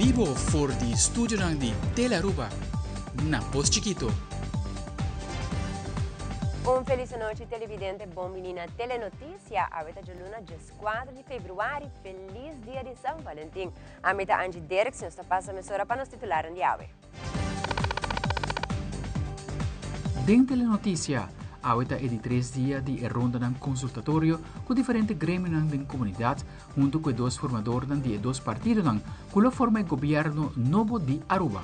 bibo for di studionan di Telearuba na Pos Chikito. Un feliz nochi, televidente. Bon bini na Telenoticia. Awe ta djaluna 14 di februari. Feliz dia di San Valentin. Ami ta Angie Derks. Nos ta pasa mesora pa nos titularnan di awe. Den Telenoticia, awe ta e di tres dia di e rondanan consultatorio cu diferente gremionan den comunidad hunto cu e dos formadornan di e dos partidonan cu lo forma e gobierno nobo di Aruba.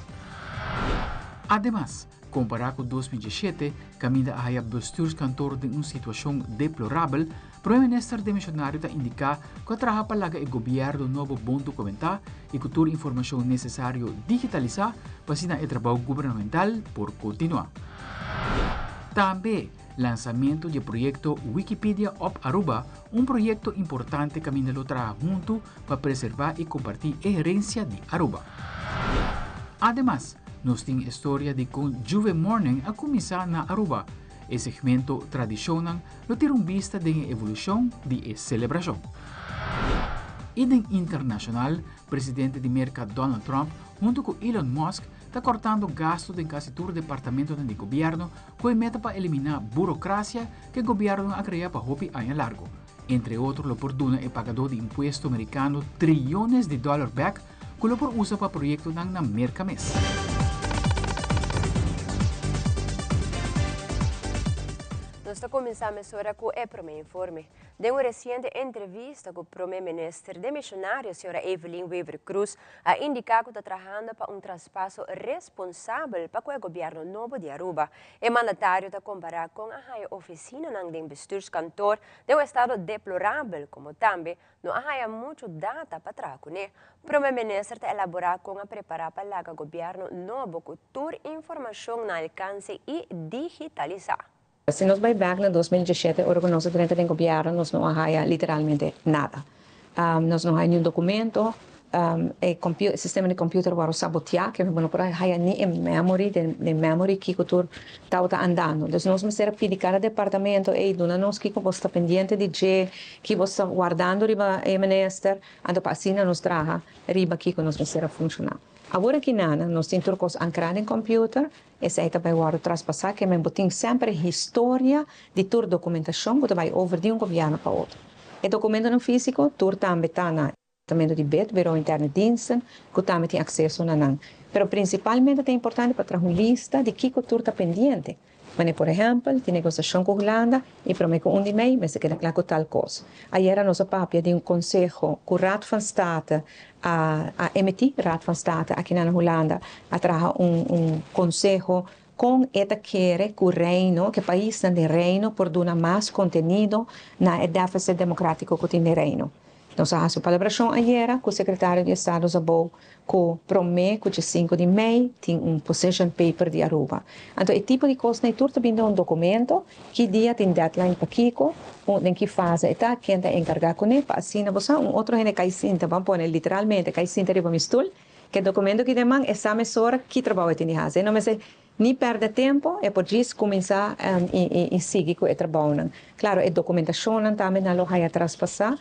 Ademas, compara cu 2017, caminda a haya bestuurskantoor den un situacion deplorabel, Prome Minister demisionario ta indica cu a traha pa laga e gobierno nobo bon documenta y cu tur informacion necesario digitalisa pa asina e trabou gubernamental por continua. Tambe, lansamento di e proyecto Wikipedia op Aruba, un proyecto importante caminda lo traha hunto pa preserva y comparti e herencia di Aruba. Ademas, nos tin e storia di con Juve Morning a cuminsa na Aruba. E segmento Tradicionnan lo tira un bista den e evolucion di e celebracion. Y den internacional, presidente di Merca Donald Trump hunto cu Elon Musk ta cortando gasto den casi tur departamentonan di gobierno cu e meta pa elimina burocracia cu e gobiernonan a crea pa hopi aña largo. Entre otro lo por duna e pagador di impuesto Mericano trillones di dollar bek cu lo por usa pa proyectonan na Merca mes. Nos ta cuminsa mesora cu e prome informe. Den un reciente entrevista cu Prome Minister demisionario Sra. Evelyn Wever-Croes a indica cu ta trahando pa un traspaso responsabel pa cu e gobierno nobo di Aruba. E mandatario ta compara con a haya oficinanan den bestuurskantoor den un estado deplorabel como tambe no a haya mucho data pa traha cune. Prome Minister ta elabora con a prepara pa laga gobierno nobo cu tur informacion na alcance y digitalisa. Si nos bay back na 2017, ora cu nos a drenta den gobierno, nos no a haya literalmente nada. Nos no haya ningun documento, e sistema di computer a wordo sabotea, cu no por haya ni e memory, di memory kico tur tabata andando. Dus nos mester pidi cada departamento: "Hey, duna nos kico bo ta pendiente di dje, kico bo ta wardando riba e minister", anto pa asina nos traha riba kico nos mester funciona. Awor aki nada, nos tin tur cos ancra den computer, esey tambe wordo traspasa, kiermen bo tin semper historia di tur documentacion cu bay over di un gobierno pa otro. E documentonan fisico, tur tambe ta na departamento di BID, Bureau Interne Diensten, cu tambe tin acceso na nan. Pero principalmente ta importante pa traha un lista di kico tur ta pendiente. Mas, por ehempel, tin negociacion cu Hulanda y prome cu 1 di mei, mas keda cla cu tal cos. Ayera nos a papia di un conseho cu Raad van State a emiti, Raad van State aki na Hulanda, a traha un conseho con e ta kere cu Reino, cu pais di Reino por duna mas contenido na deficit democratico cu tin den Reino. Nos a haci palabracion ayera cu secretario di Estado Szabó cu prome cu 5 di mei tin un position paper di Aruba. Anto, e tipo di cos nan tur tambe un documento cu dia tin deadline pa kico, den ki fase ta, ken ta encarga cune, pa asina bo un otro hende cay sinta, ban pone literalmente, cay sinta riba mi stoel, cu e documento cu den man e sa mesora ki trabou tin di haci. No mester ni perde tempo e por cuminsa y sigui cu e trabou. Claro, e documentacion tambe nan lo haya traspasa,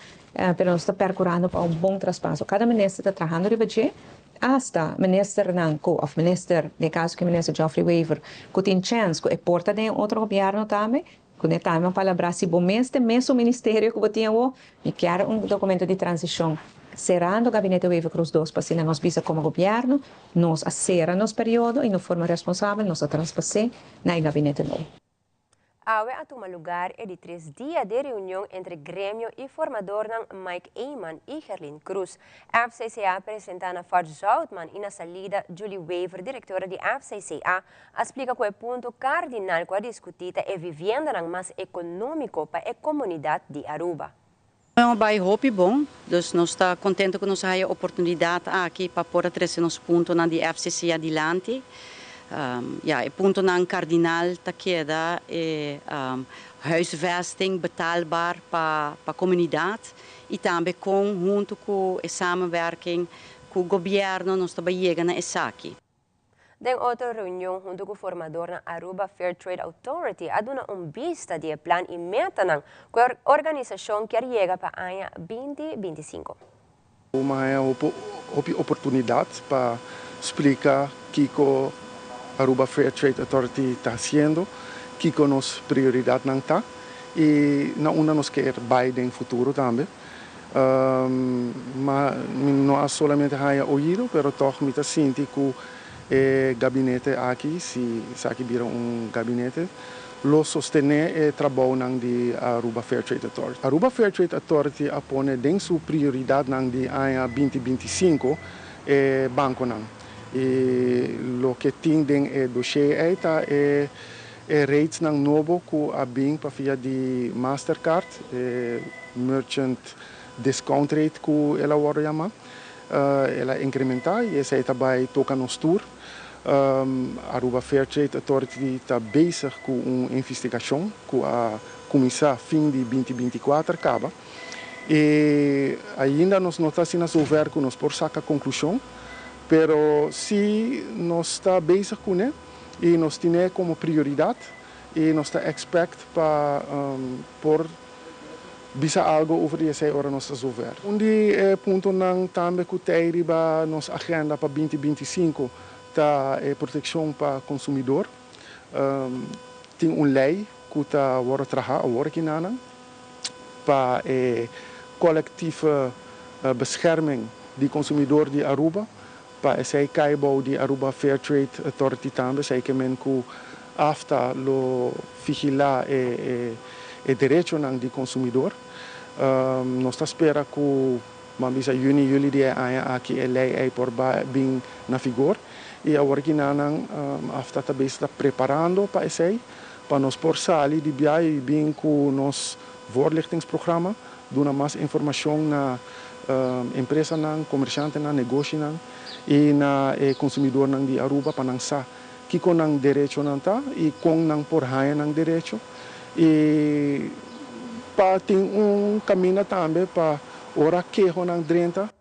pero nos ta percurando pa un bon traspaso. Cada minister ta trahando riba dje, hasta ministernan cu of minister, den caso cu minister Geoffrey Wever, cu tin chance cu e por ta den otro gobierno tambe, cu ne tambe palabra si bo mes mes ministerio cu bo tin, mi kier un documento di transicion cerrando o gabinete Wever Croes 2 pa asina nos bisa como gobierno, nos a cera nos periodo y na forma responsabel nos a traspasa na gabinete nobo. Awe a tuma lugar e di tres dia di reunion entre gremio y formador Mike Eman y Gerlin Cruz. FCCA presenta na Fort Zoutman y na salida Julie Wever, directora di FCCA, a splica cu e punto cardinal cu a discuti ta e vivienda mas economico pa e comunidad di Aruba. Bay hopi bon, dus nos ta contento cu nos a haya oportunidad aki pa por trece nos puntonan di FCC adilanti. Ja, e puntonan cardinal ta keda e huisvesting betaalbaar pa comunidad y tambe con hunto cu e samenwerking cu gobierno nos tambe yega na esaki. Den otro reunion hunto cu formador na Aruba Fair Trade Authority, a duna un bista di plan y metanan cu e organisacion kier yega pa aña 2025. M'a hopi oportunidad pa splica kico Aruba Fair Trade Authority ta haciendo, kico nos prioridadnan ta y na unda nos kier bay den futuro tambe. Ma no solamente haya oido, pero toch mi ta sinti cu e gabinete aki, si esaki bira un gabinete, lo sostene e trabounan di Aruba Fair Trade Authority. Aruba Fair Trade Authority a pone den su prioridadnan di aña 2025 e banconan. Y loke tin den e dossier ta e rates nan nobo cu a bin pa via di Mastercard, e merchant discount rate cu el a wordo yama. El a incrementa y esey ta bay toca nos tur. Aruba Fair Trade Authority ta bezig cu un investigacion cu a cuminsa fin di 2024 caba. Y ainda nos no ta asina zover cu nos por saca conclusion, pero si nos ta bezig cu ne y nos tin como prioridad y nos ta expect pa por bisa algo over di esey ora nos ta zover. Un di puntonan tambe cu ta riba nos agenda pa 2025 ta proteccion pa consumidor. Tin un ley cu ta wordo traha awor aki nan pa collectieve bescherming di consumidor di Aruba, pa esey cay bou di Aruba Fair Trade Authority tambe. Esey kiermen cu AFTA lo vigila e derechonan di consumidor. Nos ta spera cu ban bisa juni, juli di aña aki e ley ey por bin na vigor. Y awor aki nan AFTA tambe ta preparando pa esey, pa nos por sali di biahe y bin cu nos voorlichtingsprogramma, duna mas informacion na empresanan, comerciantenan, negoshinan y na consumidornan di Aruba pa nan sa kico nan derechonan ta y con nan por haya nan derecho. Y pa tin un caminda tambe pa ora kehonan drenta.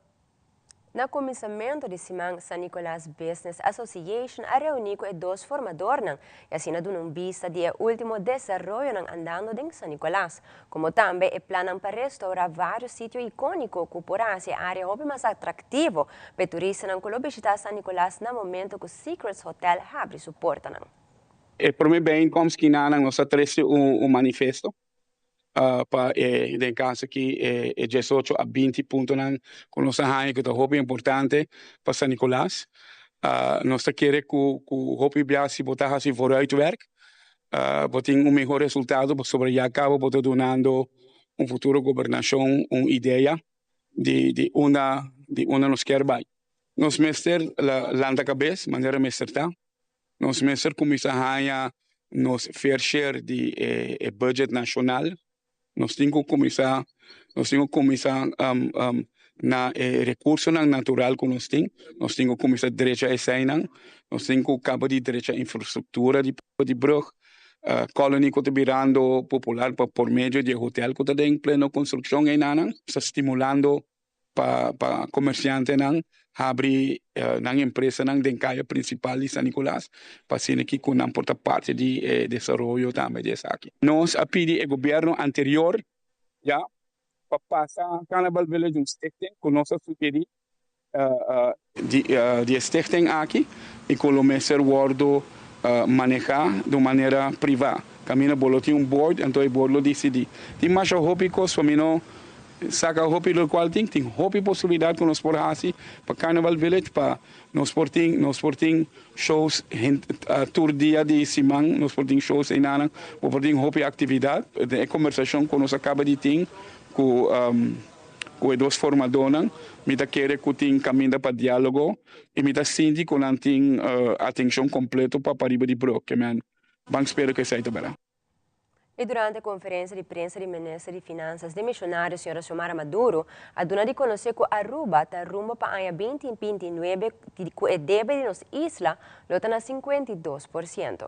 Na cuminsamento di siman, San Nicolas Business Association a reuni cu dos formadornan y asina duna un bista di ultimo desaroyonan andando den San Nicolas, como tambe e plan pa restaura varios sitio iconico cu por haci e area hopi mas atractivo pa turistanan cu bishita San Nicolas na momento cu Secrets Hotel habri su portanan. E prome bijeenkomst cu nos a trece un manifesto pa den caso aki 18 a 20 puntonan cu nos a haya cu ta hopi importante pa San Nicolas. Nos kier cu hopi bia si bo ta haci vooruitwerk, bo tin un miho resultado sobre ya caba bo ta dunando un futuro gobernacion un idea di unda nos kier bay. Nos mester lanta cabes, manera mester ta. Nos mester cuminsa haya nos fair share di budget nacional. Nos tin cu cuminsa na recursonan natural cu nos tin. Nos tin cu cuminsa drecha eseynan. Nos tin cu caba di drecha infrastructura di brug. Colony cu ta birando popular pa por medio di hotel cu ta den pleno construccion eynan. Ta stimulando pa comerciantenan habri nan empresanan den caya principal di San Nicolas pa asina cu nan por ta parti di desaroyo tambe di esaki. Nos a pidi e gobierno anterior ya pa pasa Carnival Village un stichting cu nos a sugeri di stichting aki y cu lo mester wordo maneha di un manera priva. Caminda bo lo tin un board, anto e board lo dicidi. Tin mas hopi cos pa mi no saca hopi lo cual tin hopi posibilidad cu nos por haci pa Carnival Village, pa nos por tin shows tur dia di siman, nos por tin shows eynan, por tin hopi actividad. E conversacion cu nos a caba di tin cu e dos formadornan, mi ta kere cu tin caminda pa dialogo y mi ta sinti cu nan tin atencion completo pa pariba di brug, kiermen ban spera cu esey ta bera. Y durante e conferencia di prensa di Minister di Finanzas demisionario, Sra. Xiomara Maduro, a duna di conoce cu Aruba ta rumbo pa aña 2029 cu e debe di nos isla lo ta na 52%.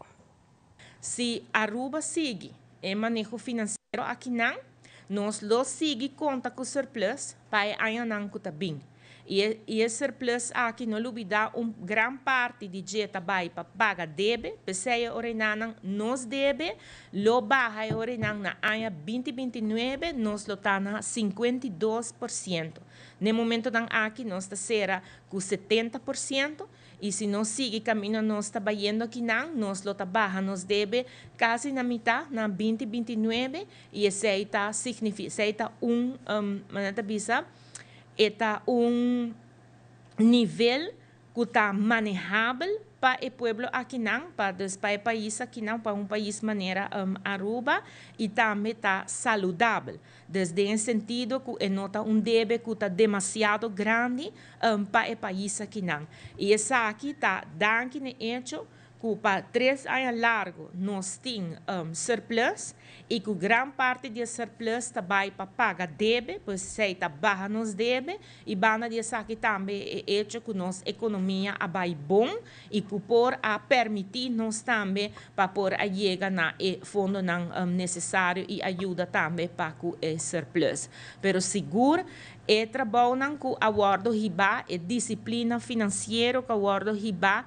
Si Aruba sigui e maneho financiero aki nan, nos lo sigui conta cu surplus pa añanan cu ta bin. I e surplus aki, no lubida, un gran parti di dje ta bay pa paga debe, pesey ora nan nos debe, lo baha ora nan na aña 2029, nos lo ta na 52%. Na momento nan aki nos ta sera cu 70%, y si nos sigui caminda nos ta bayendo aki nan, nos lo ta baha nos debe casi na mitar, na 2029, y esey ta significa, esey ta un, bisa, ta un nivel cu ta manehabel pa e pueblo aki nan, pa pa e pais aki nan, pa un pais manera Aruba y tambe ta saludabel. Den e sentido cu no ta un debe cu ta demasiado grandi pa e pais aki nan. Y esaki ta danki na hecho cu pa 3 aña largo nos tin surplus y cu gran parti di surplus ta bay pa paga debe, pues esey ta baha nos debe y banda di esaki tambe e hecho cu nos economia a bay bon y cu por a permiti nos tambe pa por a yega na e fondo nan necesario y ayuda tambe pa e surplus. Pero sigur e trabou nan cu a wordo hiba, e disciplina financiero cu a wordo hiba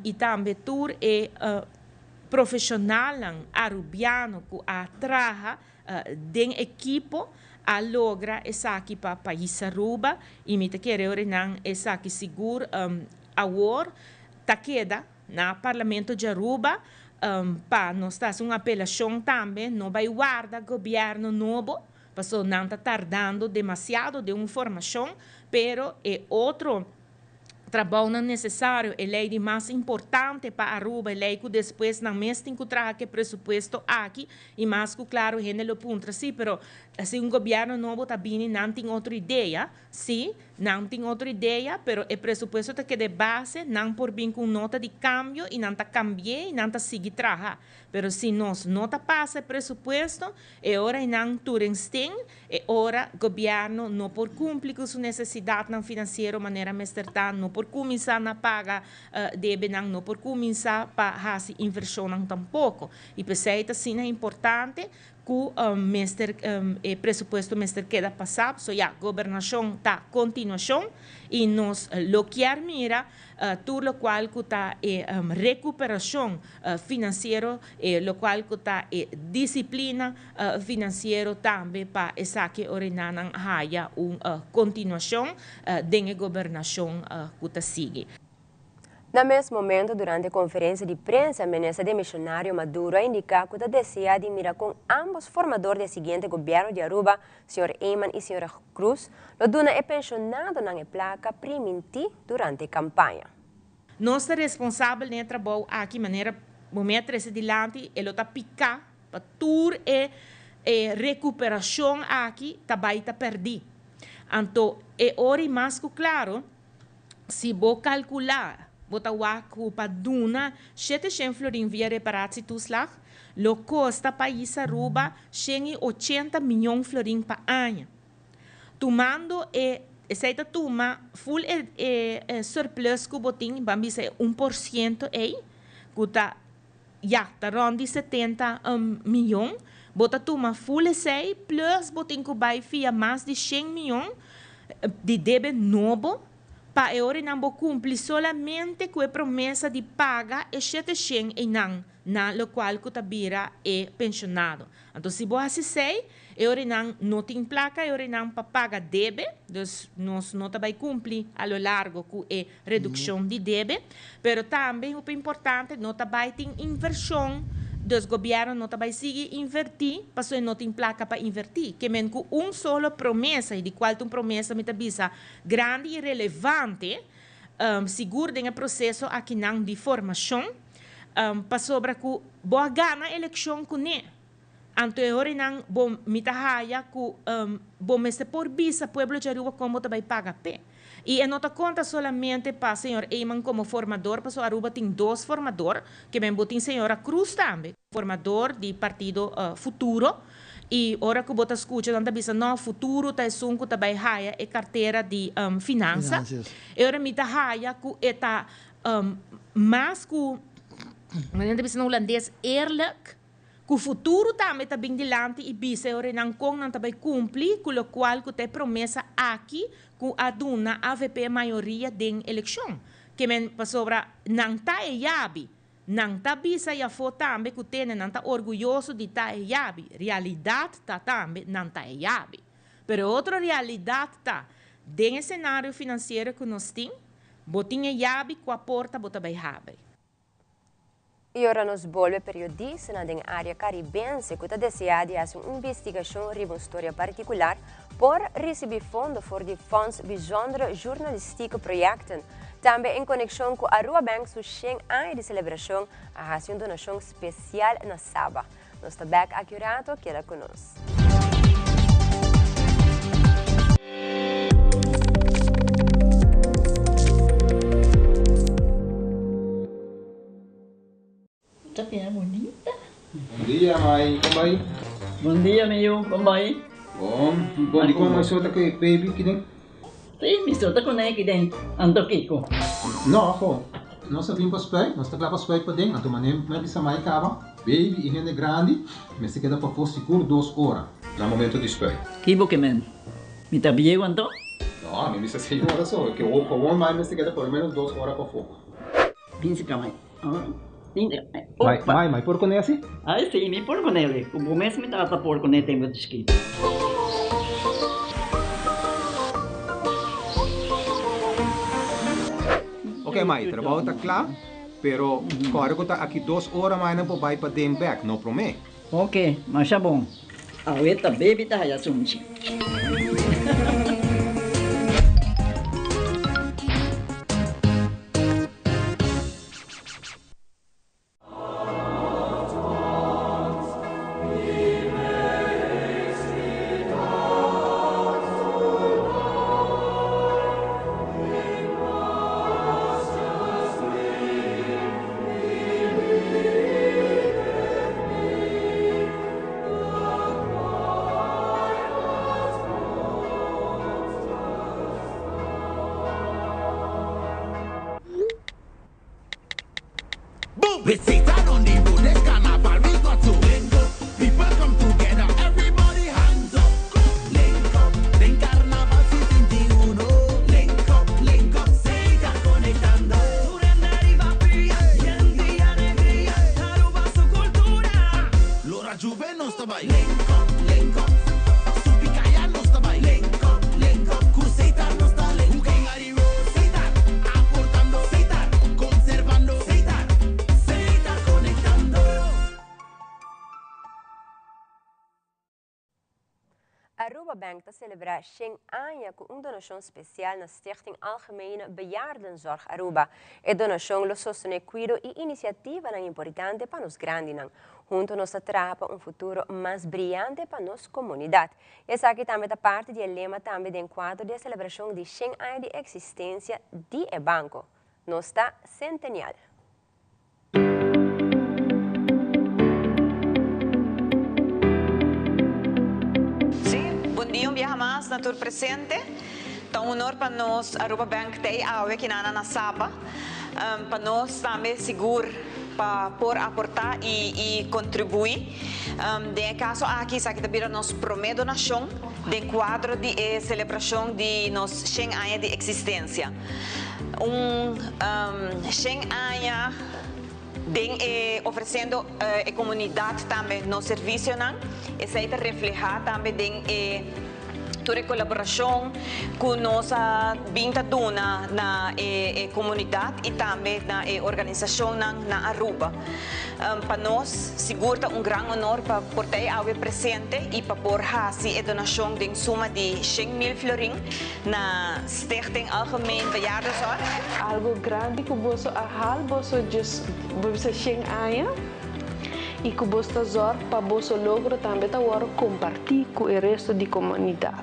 y tambe tur e profesional arubiano cu a traha den ekipo a logra esaki pa pais Aruba y mi ta kere nan esaki sigur awor ta keda na Parlamento di Aruba pa nos ta un apelacion tambe: no bay warda gobierno nobo, paso nan ta tardando demasiado den un formacion, pero e otro trabou necesario, e ley di mas importante pa Aruba, e ley cu despues nan mes tin cu traha e presupuesto aki, y mas cu claro, hende lo puntra, si, pero si un gobierno nobo ta bini, nan tin otro idea, si, nan tin otro idea, pero e presupuesto ta keda base, nan por bin cu nota di cambio y nan ta cambia y nan ta sigui traha. Pero si nos no ta pasa e presupuesto, e ora nan turesten, e ora gobierno no por cumpli cu su necesidad nan financiero manera mester ta, no por cuminsa na paga debe nan, no por cuminsa pa haci inversion nan tampoco. Y pesey ta asina importante cu mester e presupuesto mester keda pasa, so ya, gobernacion ta continuacion y nos lo kier mira tur locual cu ta e recuperacion financiero, locual cu ta e disciplina financiero tambe pa esaki ora nan haya un continuacion di gobernacion cu ta sigui. Na mes momento, durante e conferencia di prensa, minister demisionario Maduro a indica cu ta desea di mira con ambos formador di e siguiente gobierno di Aruba, señor Eman y señora Croes, lo duna e pensionado nan placa priminti durante e campaña. Nos ta responsabel den e trabou aki manera momento trece dilanti e ta pica pa tur e recuperacion aki ta bay ta perdi. Anto e ora mas cu claro, si bo calcula, bo ta wak pa duna 700 florin via reparatietoeslag, lo costa pais Aruba 180 miyon florin pa aña. Tumando e esey ta tuma full e surplus cu bo tin, ban bisa 1% ey, cu ta ya, ta rond di 70 miyon, bo ta tuma full esey, plus bo tin cu bay fia mas di 100 miyon di debe nobo, pa e ora nan bo cumpli solamente cu e promesa di paga e 700 y nan na locual cu ta bira e pensionado. Anto, si bo haci esey, e ora nan no tin placa, e ora nan pa paga debe, dus nos no ta bay cumpli a lo largo cu e reduccion di debe, pero tambe e importante, no ta bay tin inversion, dus gobierno no ta bay sigui inverti, paso no tin placa pa inverti. Kiermen cu un solo promesa, y di cual un promesa mi ta bisa grandi y relevante, sigur den e proceso aki nan di formacion, pasobra cu bo a gana eleccion cu ne. Anto e ora nan bo mi ta haya cu bo mester por bisa pueblo di Aruba con ta bay paga p'e. Y e no ta conta solamente pa señor Eman como formador, paso Aruba tin dos formador, kiermen bo tin señora Croes tambe, formador di partido Futuro. Y ora cu bo ta scucha, nan ta bisa, no, Futuro ta esun cu ta bay haya e cartera di finansa. E ora mi ta haya cu e ta mas cu, men ta bisa na Hulandes, eerlijk, Ku futuro tambe ta bin dilanti i bisa e orenan kon nan ta bai kumpli ku lokual ku ta e promesa aki ku a duna avp mayoria den elekshon. Ke men pasobra nan ta e yabi. Nan ta bisa i afó tambe ku tene nan ta orguyoso di ta e yabi. Realidat ta tambe nan ta e yabi. Pero e otro realidat ta den e senario finansiero ku nos tin, bo tin e yabi kua porta bo ta bai habri. I ora nos bolbe periodistanan den área karibense ku ta deseá di hasi un investigashon riba un storia partikular por risibí fondo for di Fonds Bijzondere Journalistieke Projecten. Tambe en konekshon ku Aruba Bank su shen aña di selebrashon a hasi un donashon spesial na Saba. Nos ta bèk aki un rato, keda ku nos. Ta bira bunita. Bon dia mai, kon bai? Bon dia mi yu, kon bai? Bon, bon di kon mai so ta ku e baby kiden? Sí, mi so ta kuné kiden, anto kiko? No, ho, nos a bin pa spuit, nos ta kla pa spuit paden, anto manera mi a bisa mai kaba, baby i hende grandi mester keda pafó sigur dos ora na momento di spuit. Ki bo ke men? Mi ta bieu anto? No, mi bisa señora so, ke gewoon mai mester keda por lo menos dos ora pafó. Bin si ka mai. Mai, mai, mai por kuné asi? Ai si, mi por kuné li. Ku bo mes mi tata por kuné tempu di chikito. Ok mai, trabou ta kla, pero kòrda ku ta aki dos ora mai nan por bai paden bèk, no promé. Ok, masha bon. Awe ta baby ta haya sunchi. Aruba Bank ta celebra shen aña cu un donacion special na Stichting Algemene Bejaardenzorg Aruba. E donacion lo sostene cuido y iniciativanan importante pa nos grandinan. Hunto nos ta traha pa un futuro mas briyante pa nos comunidad. Esaki tambe ta parti di e lema tambe den cuadro di e celebracion di shen aña di existencia di e banco. Nos ta Centennial. Sí, bon dia un biaha mas na tur presente. Ta un honor pa nos Aruba Bank t'ey awe kinana na Saba. Pa nos tambe sigur pa por aporta y y contribui. Den e caso aki esaki ta bira nos prome donacion den cuadro di e celebracion di nos shen aña di existencia. Un shen aña den e ofreciendo e comunidad tambe nos servicionan, esey ta refleha tambe den e tur e colaboracion cu nos a bin ta duna na e comunidad y tambe na e organisacionnan na Aruba. Pa nos sigur ta un gran honor pa por ta e awe presente y pa por haci e donacion den suma di 100,000 florin na Stichting Algemeen Bejaardenzorg. Algo grandi cu boso a haal boso djes bo bisa shen aña y cu bos ta zorg pa boso logro tambe ta worde comparti cu e resto di comunidad.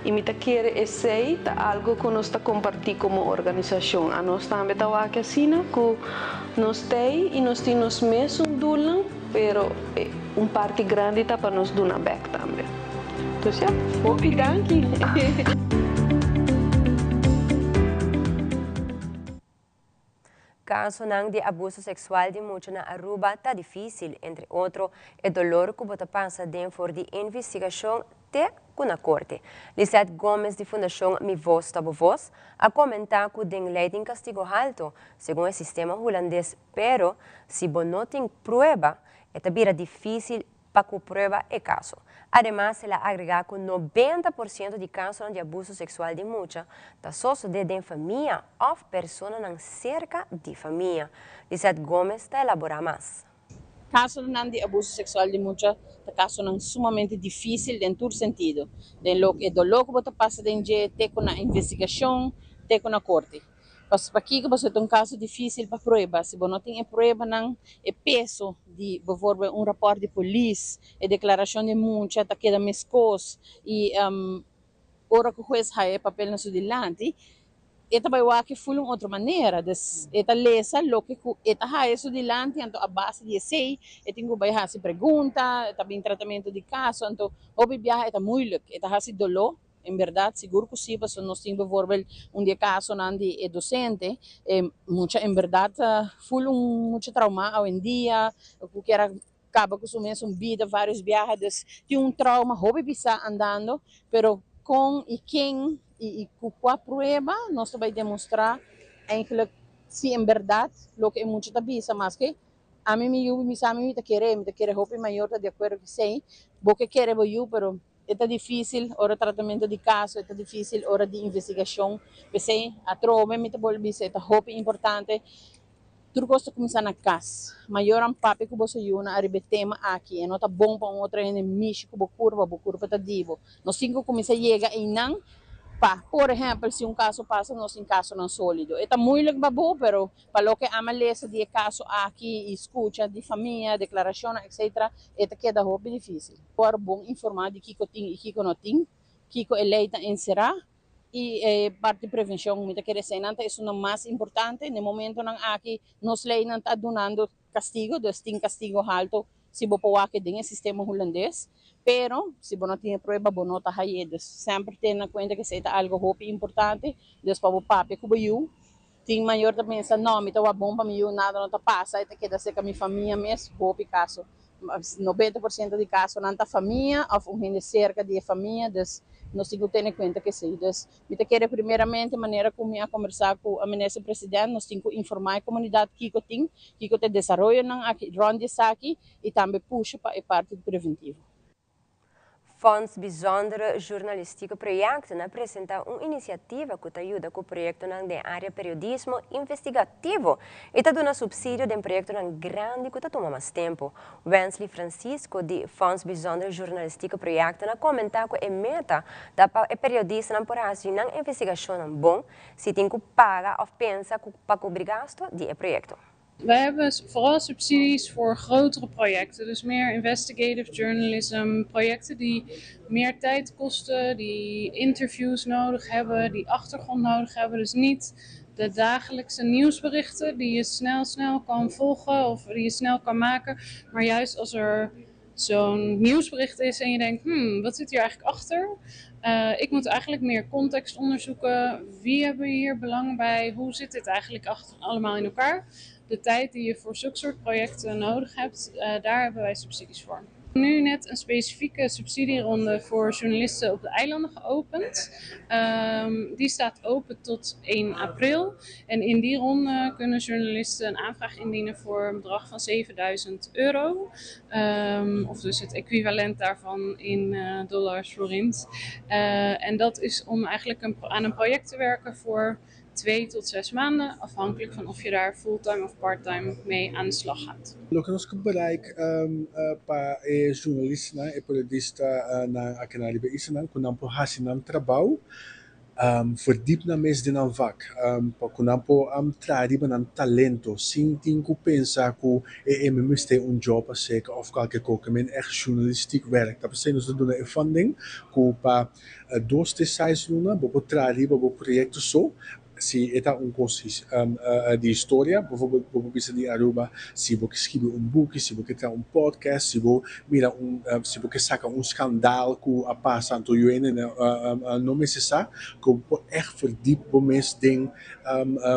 Y mi ta kere esey ta algo cu nos ta comparti como organisacion. Anos tambe ta wak asina cu nos t'ey y nos tin nos mesun doelnan pero un parti grandi ta pa nos duna bek tambe. Dus ja, hopi danki. Casonan di abuso sexual di mucha na Aruba ta dificil, entre otro, e dolor cu bo ta pasa den for di investigacion te cu na corte. Lisette Gomez di Fundacion Mi Voz Ta Bo Voz a comenta cu den ley tin castigo halto, segun e sistema Hulandes, pero si bo no tin prueba, e ta bira dificil pa cu prueba e caso. Ademas, el a agrega cu 90% di casonan di abuso sexual di mucha ta sosode den famia of personanan cerca di famia. Lisette Gomez ta elabora mas. Casonan di abuso sexual di mucha ta casonan sumamente dificil den tur sentido. Den loke e dolor cu bo ta pasa den dje te cu na investigacion, te cu na corte. Pasobra pakico pasobra ta un caso dificil pa prueba. Si bo no tin e pruebanan, e peso di bijvoorbeeld un rapport di polis, e declaracion di mucha ta keda mescos y ora cu huez haya e papel na su dilanti, e ta bay wak e ful un otro manera. Dus e ta lesa loke cu e ta haya su dilanti, anto a base di esey e tin cu bay haci pregunta, e ta bin tratamento di caso, anto hopi biaha e ta moeilijk, e ta haci dolo. En berdad, sigur cu si, pasobra nos tin bijvoorbeeld un di e casonan di e docente, e mucha en berdad ta ful un mucha trauma awendia, cu kier a caba cu su mesun bida varios biaha, dus tin un trauma hopi bisa andando, pero con y ken y cu cua prueba nos ta bay demostra eigenlijk si en berdad loke e mucha ta bisa, maske ami mi yu mi sa mi ta kere, mi ta kere hopi mayor ta di acuerdo cu esey, bo ke kere bo yu pero E ta difísil ora tratamentu di kaso, e ta difísil ora di investigashon. P'esei atrobe mi ta bolbe bisa e ta hopi importante. Tur kos ta kuminsá na kas. Mayornan papia ku boso yunan ariba e tema aki. E no ta bon pa un otro hende mishi ku bo kurpa, bo kurpa ta di bo. Nos tin ku kuminsá yega einan pa, por ehèmpel, si un kaso pasa nos tin kasonan sólido. E ta muilik pa bo, pero Pa loke ama lesa di e kaso aki i skucha di famia, deklarashonnan etc. E ta keda hopi difísil. Por bon informá di kiko tin i kiko no tin, kiko e lei ta enserá i e parti prevenshon. Mi ta kere eseinan ta esunnan mas importante. Na e momentonan aki nos leinan ta dunando kastigo, dus tin kastigo halto si bo por wak den e sistema hulandes, pero si bo no tin e prueba bo no ta haye. Dus semper tene na kuenta ku esei ta algo hopi importante, dus pa bo papia ku bo yu. Tin mayor ta pensa, no, mi ta wak bon pa mi yu, nada no ta pasa, e ta keda serka mi famia mes. Hopi kaso, 90% di kasonan ta famia òf un hende serka di e famia, dus nos tin ku tene kuenta ku esei. Dus mi ta kere primeramente, manera ku mi a kombersá ku Minister President, nos tin ku informá e komunidat kiko tin, kiko ta e desaroyonan aki rònt di esaki i tambe pusha pa e parti preventivo. Fonds Bijzondere Journalistieke Projecten a presenta un iniciativa cu ta yuda cu proyectonan den area periodismo investigativo y ta duna subsidio den proyectonan grandi cu ta tuma mas tempo. Wensley Francisco di Fonds Bijzondere Journalistieke Projecten a comenta cu e meta ta pa e periodistanan por haci nan investigacionnan bon si tin cu paga of pensa cu pa cubri gasto di e proyecto. Wij hebben vooral subsidies voor grotere projecten, dus meer investigative journalism, projecten die meer tijd kosten, die interviews nodig hebben, die achtergrond nodig hebben. Dus niet de dagelijkse nieuwsberichten die je snel, snel kan volgen of die je snel kan maken, maar juist als er zo'n nieuwsbericht is en je denkt, wat zit hier eigenlijk achter? Ik moet eigenlijk meer context onderzoeken. Wie hebben hier belang bij? Hoe zit dit eigenlijk achter, allemaal in elkaar? De tijd die je voor zulke soort projecten nodig hebt, daar hebben wij subsidies voor. Nu net een specifieke subsidieronde voor journalisten op de eilanden geopend. Die staat open tot 1 april. En in die ronde kunnen journalisten een aanvraag indienen voor een bedrag van €7000. Of dus het equivalent daarvan in dollars florins. En dat is om eigenlijk aan een project te werken voor 2 tot 6 maanden, afhankelijk van of je daar fulltime of parttime mee aan de slag gaat. Loke nos ke bereik pa e journalistanan, e periodistanan aki na riba islanan, ku nan por hasi nan trabou, verdiep nan mes den nan vak, pa ku nan por traha riba nan talento, sin tin ku pensa ku e mi mester un job acerca of kualke kos, men echt journalistiek werk. Ta p'esei nos ta duna e funding ku pa 2 te 6 luna bo por traha riba bo proyekto so, si e ta un kos di historia, bijvoorbeeld bo por bisa di Aruba, si bo ke skirbi un buki, si bo ke traha un podcast, si bo mira un, si bo ke saka un skandaal ku a pasa anto yu hende no mester sa, ku bo por echt verdiep bo mes den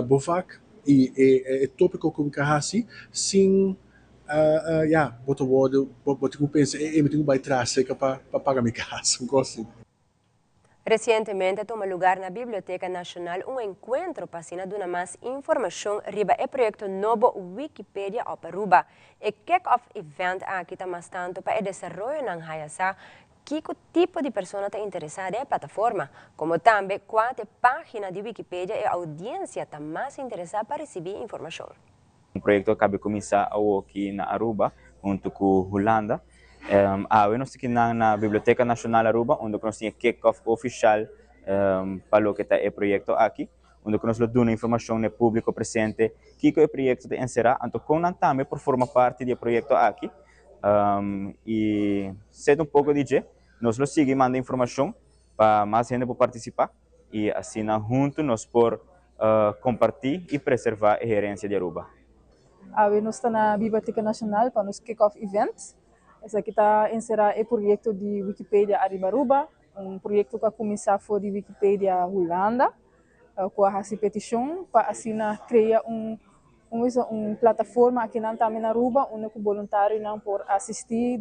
bo vak. i e tópiko ku mi ke hasi sin ya bo ta wòrdu bo tin ku pensa e mi tin ku bai tras seka pa paga mi kas un kos asina. Resientemente a tuma lugar na Biblioteca Nacional un encuentro pa asina duna mas informacion riba e proyecto nobo Wikipedia op Aruba. E kick-off event aki ta mas tanto pa e desaroyonan haya sa kico tipo di persona ta interesa den e plataforma, como tambe cua ta e pagina di Wikipedia e audiencia ta mas interesa pa ricibi informacion. Un proyecto a cabe cuminsa awoki na Aruba hunto cu Hulanda. Awe nos ta kinan na Biblioteca Nacional Aruba unda cu nos tin e kick-off oficial pa loke ta e proyecto aki, unda cu nos lo duna informacion na e publico presente kico e proyecto ta encera anto con nan tambe por forma parti di e proyecto aki y seta un poco di dje. Nos lo sigui manda informacion pa mas hende por participa y asina hunto nos por comparti y preserva e herencia di Aruba. Awe nos ta na Biblioteca Nacional pa nos kick-off event. Esaki ta encera e proyecto di Wikipedia Ariba Aruba, un proyecto cu a cuminsa for di Wikipedia Hulanda, cu a haci peticion pa asina crea un un plataforma akinan tambe na Aruba unda cu boluntarionan por asisti,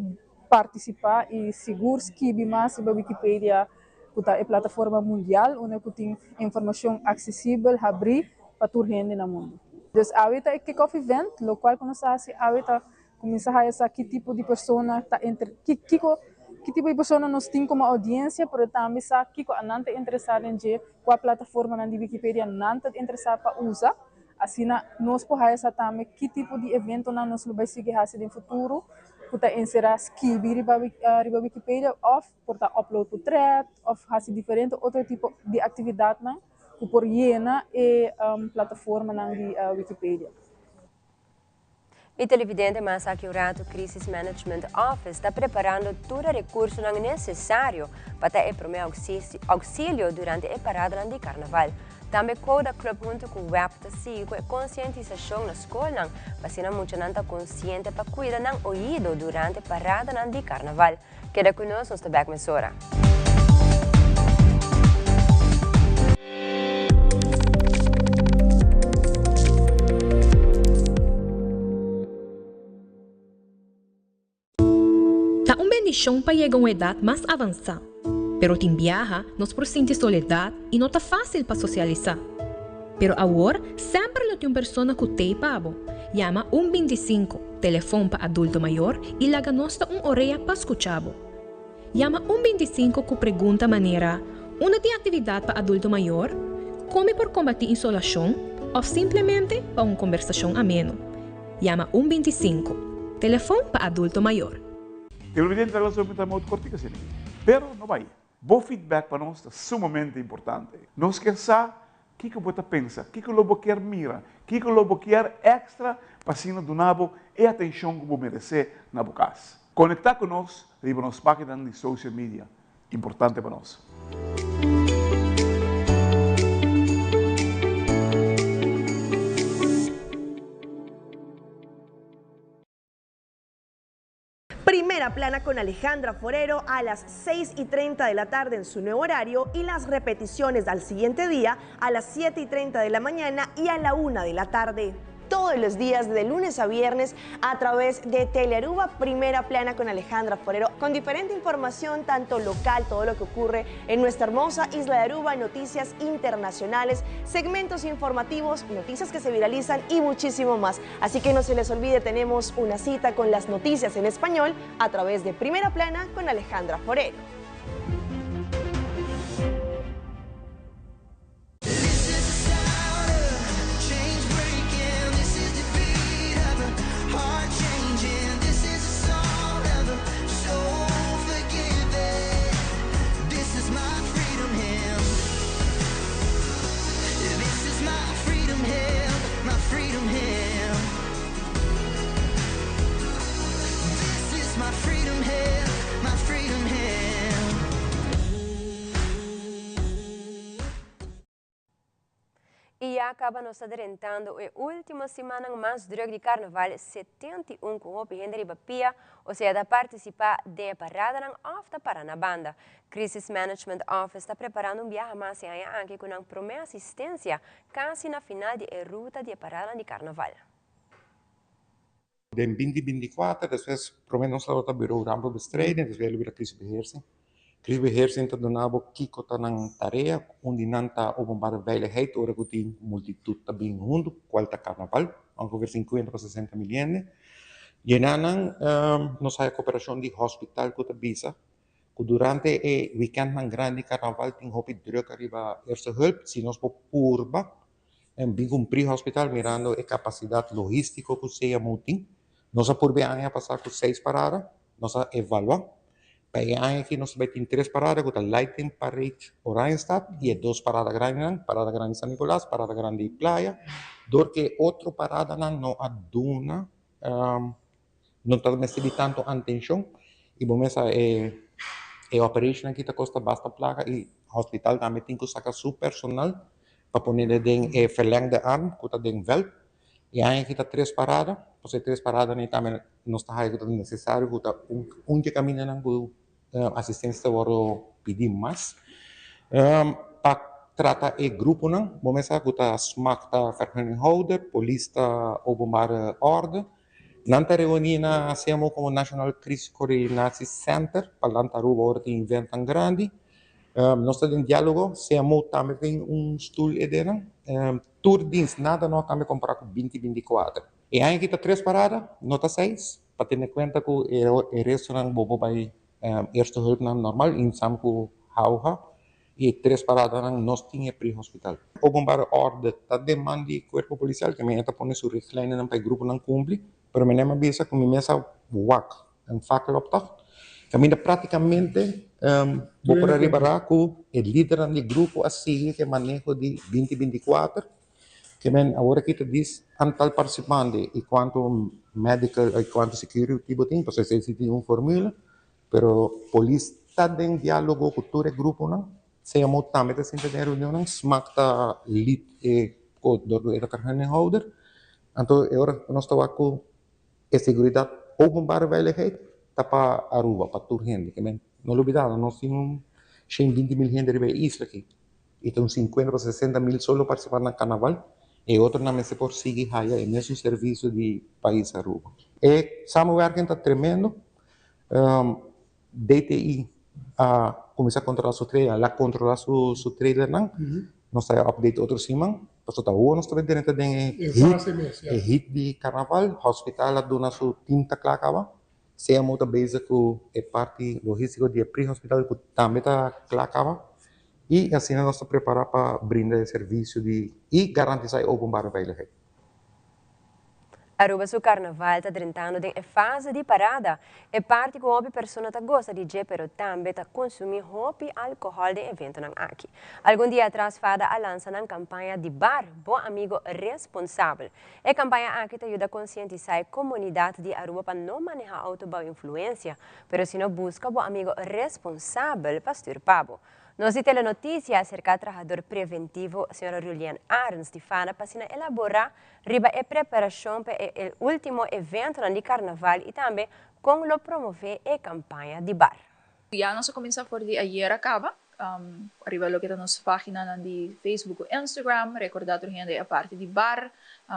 participa y sigur skibi mas riba Wikipedia cu ta e plataforma mundial unda cu tin informacion accesibel, habri pa tur hende na mundo. Dus awe ta e kick-off event, locual cu nos ta haci awe ta cuminsa haya sa ki tipo di persona ta inter, ki kico ki tipo di persona nos tin como audiencia, pero tambe sa kico anan ta interesa den dje, cua plataformanan di Wikipedia nan ta interesa pa usa. Asina nos por haya sa tambe ki tipo di eventonan nos lo bay sigui haci den futuro cu ta encera skibi riba riba Wikipedia of por ta upload potret of haci diferente otro tipo di actividadnan cu por yena e plataformanan di Wikipedia. Mi televidente mas aki un rato Crisis Management Office ta preparando tur e recursonan necesario pa ta e prome auxilio durante e paradanan di carnaval. Tambe Quota Club hunto cu web ta sigui cu e concientisacion na scolnan pa asina muchanan ta conciente pa cuida nan oido durante paradanan di carnaval. Keda cu nos, nos ta bek mesora. Ta un bendishon pa yega un edat mas avansá, pero tin biaha nos por sinti soledat i no ta fásil pa sosialisá. Pero awor semper lo tin un persona ku t'ei pa bo. Yama un bintisinku, telefon pa adulto mayor, i laga nos ta un orea pa skucha bo. Yama un bintisinku ku pregunta manera, Unda tin aktividat pa adulto mayor? Kon mi por kombatí insolashon? Òf simplemente pa un kombersashon ameno. Yama un bintisinku, telefon pa adulto mayor. Televidente ta gosa mi ta modo kortiku asina aki. Pero no bai. Bo feedback pa nos ta sumamente importante. Nos kier sa kiko bo ta pensa, kiko lo bo kier mira, kiko lo bo kier extra pa asina duna bo e atencion ku bo merece na bo cas. Conecta cu nos riba nos paginan di social media. Importante pa nos. Primera Plana con Alejandra Forero a las 6 y 30 de la tarde en su nuevo horario y las repeticiones al siguiente día a las 7 y 30 de la mañana y a la 1 de la tarde todos los días de lunes a viernes a través de Telearuba Primera Plana con Alejandra Forero, con diferente información, tanto local, todo lo que ocurre en nuestra hermosa isla de Aruba, noticias internacionales, segmentos informativos, noticias que se viralizan y muchísimo más. Así que no se les olvide, tenemos una cita con las noticias en español a través de Primera Plana con Alejandra Forero. Ya caba nos ta drentando e ultimo simannan mas druk di Carnaval 71 cu hopi hende riba pia, o sea ta participa den e paradanan of ta para na banda. Crisis Management Office ta preparando un biaha mas e aña aki cu nan prome asistencia casi na final di e ruta di e paradanan di Carnaval. Den 2024, despues prome nos tabata Bureau Rampenbestrijding, despues el a bira Crisisbeheersing. Crisisbeheersing ta duna bo kico ta nan tarea, un di nan ta openbare veiligheid ora cu tin multitud ta bin hunto, cual ta carnaval, ongeveer 50 pa 60 mil hende. Yena nan nos haya cooperacion di hospital cu ta bisa cu durante e weekendnan grandi di carnaval tin hopi druk ariba eerste hulp, si nos por purba en bin cu un pre-hospital mirando e capacidad logistico cu CMO tin. Nos a purba e aña pasa cu seis parada, nos a evalua. Pa e aña aki nos ta bay tin tres parada cu ta Lighting Parade Oranjestad y e dos parada grandinan, Parada Grandi San Nicolas, Parada Grandi Playa. Door cu e otro paradanan no a duna, no ta mester di tanto atencion y bo mes sa e e operation aki ta costa basta placa y hospital tambe tin cu saca su personal pa ponele den e verlengde arm cu ta den veld. E aña aki ta tres parada, pasobra e tres paradanan tambe nos ta haya cu ta necesario cu ta un un dje camindanan cu asistencia ta wordo pidi mas. Pa trata e gruponan, bo mes sa cu ta smac ta vergunninghouder, polis ta openbare orde. Nan ta reuni na CMO como National Crisis Coordinatie Center pa lanta Aruba ora tin eventnan grandi. Nos ta den dialogo, CMO tambe tin un stoel edenan. Tur dienst, nada no a cambia compara cu 2024. E aña aki ta tres parada, no ta seis, pa tene cuenta cu e restonan bo por bay eerste hulpnan normal y samen cu Hauha y e tres paradanan nos tin e pre-hospital. Openbare orde ta demanda di cuerpo policial ke men ta pone su richtlijnennan pa e gruponan cumpli, pero mi a bisa cu mi mes a wak un fakkeloptocht caminda practicamente bo por a ripara cu e lidernan di grupo a sigui cu e maneho di 2024 ke men awor aki ta dis antal participante y cuanto medical y cuanto security bo tin, pasobra esey si tin un formula. Pero polis ta den dialogo cu tur e gruponan, CMO tambe ta sinta den e reunionnan, smac ta lead e dor cu e ta vergunninghouder. Anto e ora nos ta wak cu e seguridad openbare veiligheid ta pa Aruba, pa tur hende. Ke men no lubida nos tin un shen binti mil hende riba e isla aki y ta un 50 pa 60 mil solo participa na carnaval. E otronan mester por sigui haya e mesun servicio di pais Aruba. E samenwerking ta tremendo. DTI a cuminsa controla su trailer, la controla su su trailernan. Nos ta update otro siman, pasobra ta awor nos ta bay drenta den e heat, e heat di carnaval. Hospital a duna su team ta cla caba. CMO ta bezig cu e parti logistico di e pre-hospital cu tambe ta cla caba. Y asina nos ta prepara pa brinda e servicio di y garantisa e openbare veiligheid. Aruba su carnaval ta drentando den e fase di parada. E parti cu hopi persona ta goza di dje, pero tambe ta consumi hopi alcohol den eventonan aki. Algun dia atras FADA a lansa nan campaña di bar, Bo Amigo Responsabel. E campaña aki ta yuda concientisa e comunidad di Aruba pa no maneha auto bao influencia, pero sino busca bo amigo responsabel pa stuur pa bo. Nos di Telenoticia a acerca trahador preventivo Sra. Julian Arends di FADA pa asina elabora riba e preparacion pa e ultimo eventonan di carnaval y tambe con lo promove e campaña di bar. Ya nos a cuminsa for di ayera caba, riba loke ta nos paginanan di Facebook cu Instagram, recorda tur hende e parti di bar,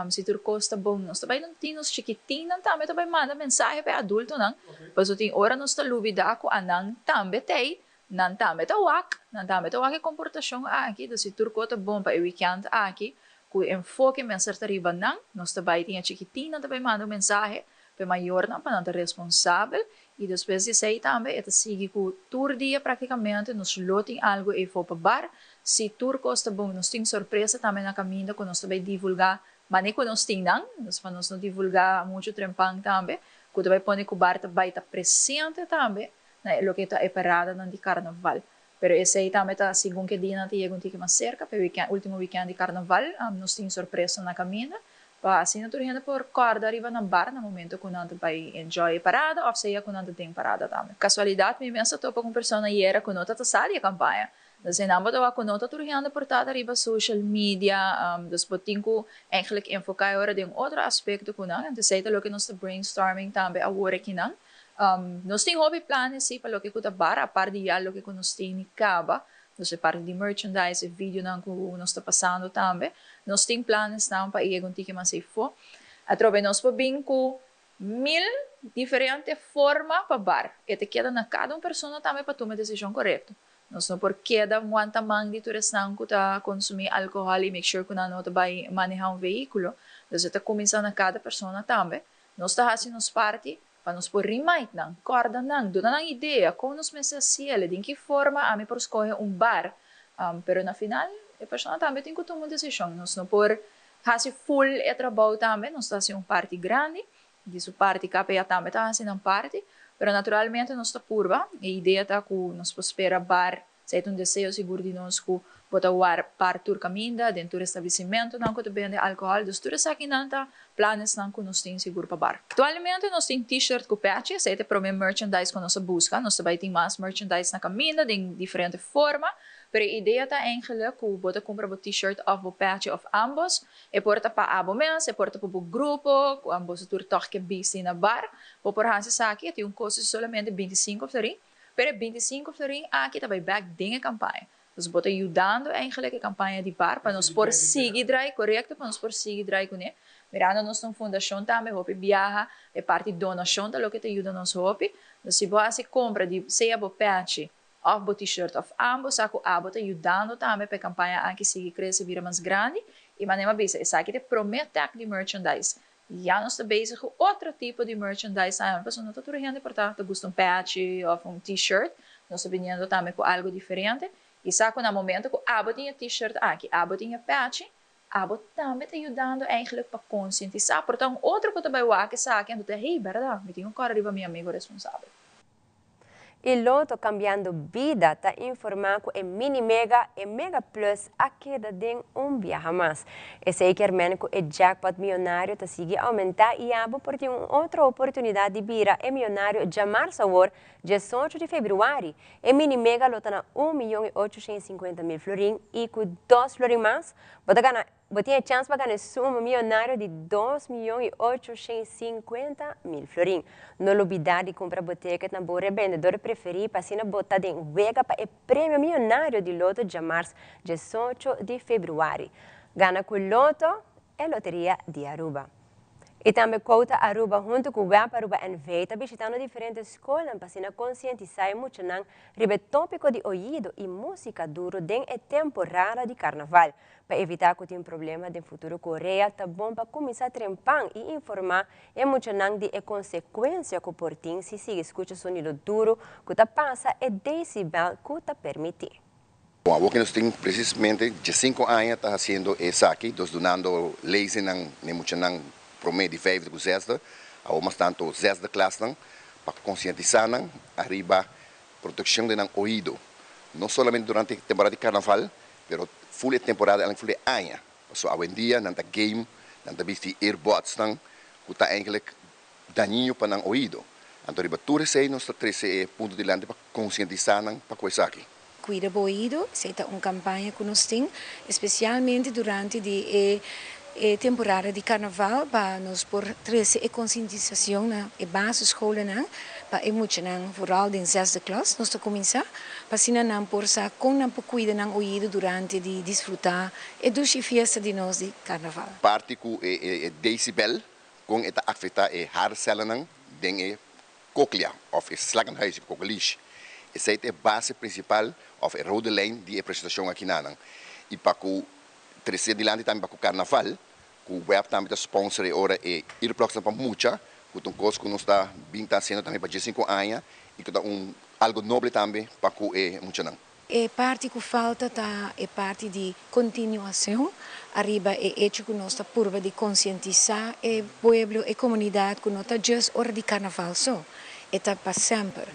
si tur cos ta bon nos ta bay tin nos chikitinnan tambe ta bay manda mensahe pa e adultonan, pasobra tin ora nos ta lubida cu anan tambe t'ey, nan tambe ta wak, nan tambe ta wak e comportacion aki, dus si tur cos ta bon pa e weekend aki, Ku e enfoke mester ta riba nan, nos ta bai tin e chikitinnan ta bai manda un mensahe pa e mayornan pa nan ta responsabel i despues di esei tambe e ta sigui ku tur dia praktikamente nos lo tin algu eifo pa bar. Si tur kos ta bon nos tin sorpresa tambe na kaminda ku nos ta bai divulgá mane ku nos tin nan, nos pa nos no divulgá muchu trempan tambe ku ta bai pone ku bar ta bai ta presente tambe na e loke ta e paradanan di karnaval. Pero esey tambe ta segun ke dianan ta yega un tiki mas serka, pa e weekend, ultimo weekend di karnaval, nos tin sorpresa na kaminda, pa asina tur hende por kòrda riba nan bar na momento ku nan ta bai enjoy e parada òf sea ku nan ta den parada tambe. Kasualidat mi mes a topa ku un persona ayera ku no ta ta sa di e kampaña. Dus einan bo ta wak ku no ta tur hende por ta riba social media, dus bo tin ku eigenlijk enfoká e ora den otro aspekto ku nan. Entonces esei ta loke nos ta brainstorming tambe awor akinan. Nos tin hopi planes si pa loke ku ta bar, apart di ya loke ku nos tini kaba. Dus e parti di merchandise, e videonan ku nos ta pasando tambe. Nos tin planesnan pa yega un tiki mas eifó. Atrobe nos por bin ku mil diferente forma pa bar. E ta keda na kada un persona tambe pa tuma e desishon korekto. Nos no por keda wanta man di tur esnan ku ta konsumí alkohòl i make sure ku nan no ta bai manehá un vehíkulo. Dus e ta kuminsá na kada persona tambe. Nos ta hasi nos parti pa nos por remind nan, kòrda nan, duna nan idea kon nos mester hasiel, den ki forma ami por skohe un bar. Pero na final e persona tambe tin ku tuma un desishon. Nos no por hasi full e trabou tambe, nos ta hasi un parti grandi, di su parti KPA tambe ta hasi nan parti, pero naturalmente nos ta purba, e idea ta ku nos por spera bar. Esei ta un deseo sigur di nos ku bo ta war par tur kaminda, den tur establesimentunan ku ta bende alkohòl. Dus tur esakinan ta planesnan ku nos tin sigur pa bar. Aktualmente nos tin t-shirt ku pechi, esei ta e promé merchandise ku nos a buska. Nos ta bai tin mas merchandise na kaminda den diferente forma, pero e idea ta eigenlik ku bo ta kumpra bo t-shirt òf bo pechi òf ámbos. E por ta pa abo mes, e por ta pa bo grupo, ku boso tur tòg ke bisti na bar. Bo por hasi esaki, e tin un kosto di solamente 25 florin. Pero e 25 florin aki ta bai bek den e kampaña. Dus bo ta yudando eigenlijk e kampaña di bar pa nos por sigui drai, korekto, pa nos por sigui drai kuné. Mirando nos ta un fundashon tambe, hopi biaha e parti donashon ta loke ta yuda nos hopi. Dus si bo hasi kompra di sea bo pèchi òf bo t-shirt òf ambos, sa ku abo ta yudando tambe pa e kampaña aki sigui krese bira mas grandi. I manera mi a bisa, esaki ta e promé tag di merchandise. Ya nos ta bezig ku otro tipo di merchandise tambe, pasobra no ta tur hende por ta ta gusta un pèchi òf un t-shirt. Nos ta biniendo tambe ku algu diferente. I sa ku na momento ku abo tin e t-shirt aki, abo tin e pèchi, abo tambe ta yudando eigenlijk pa konsientisá. Por ta un otro ku ta bai wak esaki anto ta, hey, bèrdat, mi tin un kòrda riba mi amigu responsabel. E Lotto Cambiando Bida ta informa cu e Mini Mega e Mega Plus a keda den un biaha mas. Esey kier men cu e jackpot miyonario ta sigui aumenta y abo por tin un otro oportunidad di bira e miyonario djamarzo awor, 18 di februari. E Mini Mega lo ta na un miyon y 850 mil florin y cu dos florin mas bo ta gana. Bo tin e chans pa gana e suma miyonario di 2.850.000 florin. No lubida di cumpra bo ticket na bo rebendedor preferi pa asina bo ta den wega pa e premio miyonario di Lotto djamars 18 di februari. Gana cu Lotto, e loteria di Aruba. Y tambe Quota Aruba hunto cu WEB Aruba NV ta bishitando diferente scol pa asina concientisa e muchanan riba topico di oido y musica duro den e temporada di carnaval. Pa evita cu tin problema den futuro cu orea, ta bon pa cuminsa trempan y informa e muchanan di e consecuencia cu por tin si sigui scucha sonido duro cu ta pasa e decibel cu ta permiti. Bon, loke nos tin precisamente 5 aña ta haciendo esaki, dus dunando lezingen na muchanan prome di vijfde cu zesde, of mas tanto zesde klasnan, pa concientisa nan riba proteccion di nan oido. No solamente durante temporada di carnaval, pero full e temporada en full e aña. So awendia nan ta game, nan ta bisti earbuds nan, cu ta eigenlijk dañino pa nan oido. Anto riba tur esey nos ta trece punto dilanti pa concientisa nan pa cu esaki. Cuida bo oido, esey ta un campaña cu nos tin, especialmente durante di e temporada di carnaval, pa nos por trece e concientisacion na e basisscholen, pa e muchanan, vooral den zesde klas, nos ta cuminsa, pa asina nan por sa con nan por cuida nan oido durante di disfruta e dushi fiesta di nos di carnaval. Parti cu e decibel con e ta afecta e haarcellen den e cochlea of e slakkenhuis, e koklies. Esey ta e base principal of e rode lijn di e presentacion aki nan. Y pa cu trece dilanti tambe pa cu carnaval, cu WEB tambe ta sponsor e ora e earplugs pa mucha, cu ta un cos cu nos ta bin ta haciendo tambe pa 5 aña y cu ta un algo noble tambe pa cu e muchanan. E parti cu falta ta e parti di continuacion, ariba e hecho cu nos ta purba di concientisa e pueblo e comunidad cu no ta just ora di carnaval so, e ta pa semper.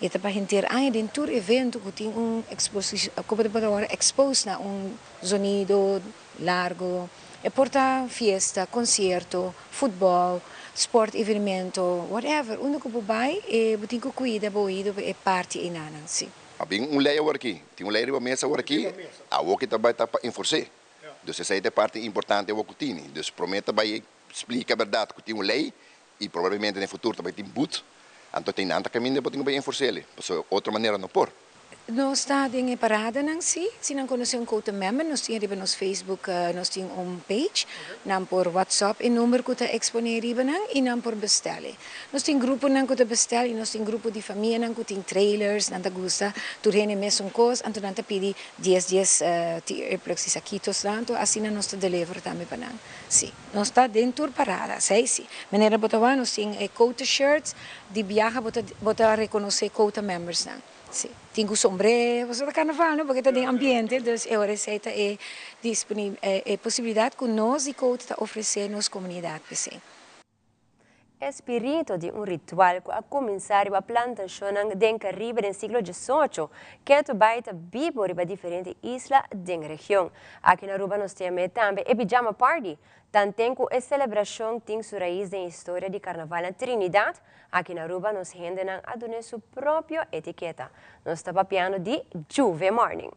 E ta pa henter aña den tur evento cu tin un exposicion, como ta ora expose na un sonido largo, e por ta fiesta, concierto, futbol, sport evenemento, whatever. Unda cu bo bay, e bo tin cu cuida bo oido e parti einan, si. A bin un lei awor aki, tin un lei riba mesa awor aki, awor ki ta bai ta pa enfors'é. Dus esei ta e parti importante awor ku tini. Dus promé ta bai splika bèrdat ku tin un lei i probablemente den futuro ta bai tin but, anto tin nan ta kaminda bo tin ku bai enfors'é, pasobra otro manera no por. Nos ta den e paradanan si. Si nan conoce un Quota Member nos tin riba nos Facebook nos tin un page. Nan por WhatsApp e number cu ta expone riba nan y nan por bestel e. Nos tin gruponan cu ta bestel y nos tin grupo di famianan cu tin trailers, nan ta gusta tur hende mesun cos anto nan ta pidi dies dies earplugs y saquitos nan anto asina nos ta deliver tambe pa nan. Si. Nos ta den tur parada, esey si. Manera bo ta wak nos tin e Quota shirts, di biaha bo ta bo ta reconoce Quota Members nan. Si, tin ku sombré, pasobra ta karnaval no, porque ta den ambiente, dus e ora esei ta e disponi e posibilidat ku nos di Quota ta ofresé nos komunidat p'esei. E spiritu di un ritual ku a kuminsá riba plantashonnan den Karibe den siglo diesocho, ketu bai ta bibo riba diferente isla den region. Aki na Aruba nos tin amé tambe e Pijama Party. Tanten ku e selebrashon tin su rais den historia di karnaval na Trinidad, Aki na Aruba nos hendenan a dun'é su propio etiketa. Nos ta papiando di Juve Morning.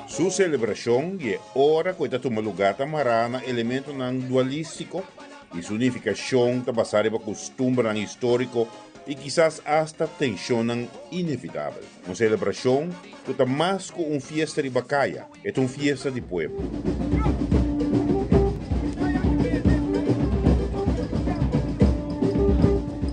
Su selebrashon di e ora ku e ta tuma lugá ta mará na elementonan dualístiko i su nifikashon ta basá riba kustumbernan históriko i kisas asta tenshonnan inevitabel. Un selebrashon ku ta mas ku un fiesta riba kaya, e ta un fiesta di pueblo.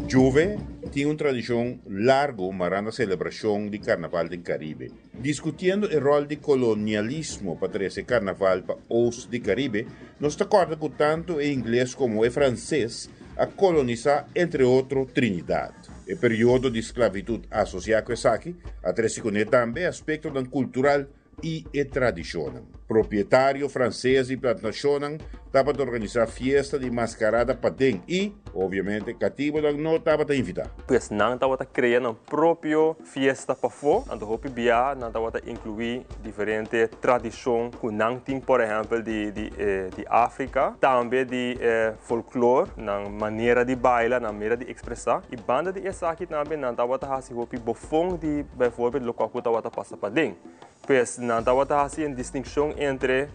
Juve tin un tradishon largu mará na selebrashon di karnaval den Karibe. Diskutiendo e ròl di kolonialismo pa trese karnaval pa Oost di Karibe, nos ta kòrda ku tantu e ingles komo e franses a kolonisá entre otro Trinidad. E periodo di sklavitut asosiá ku esaki a trese kuné tambe aspektonan kultural i e tradishonnan. Propietario franses di plantashonnan tabata organisá fiesta di maskarada paden i, obviamente, katibonan no tabata invitá. Pues nan tabata krea nan propio fiesta pafó, anto hopi bia nan tabata inkluí diferente tradishon ku nan tin, por ehèmpel di di di Afrika, tambe di e folklor, nan manera di baila, nan manera di ekspresá. I banda di esaki tambe nan tabata hasi hopi bofon di baivoorbeeld lokual ku tabata pasa paden. Pues nan tabata hasi un distinkshon entre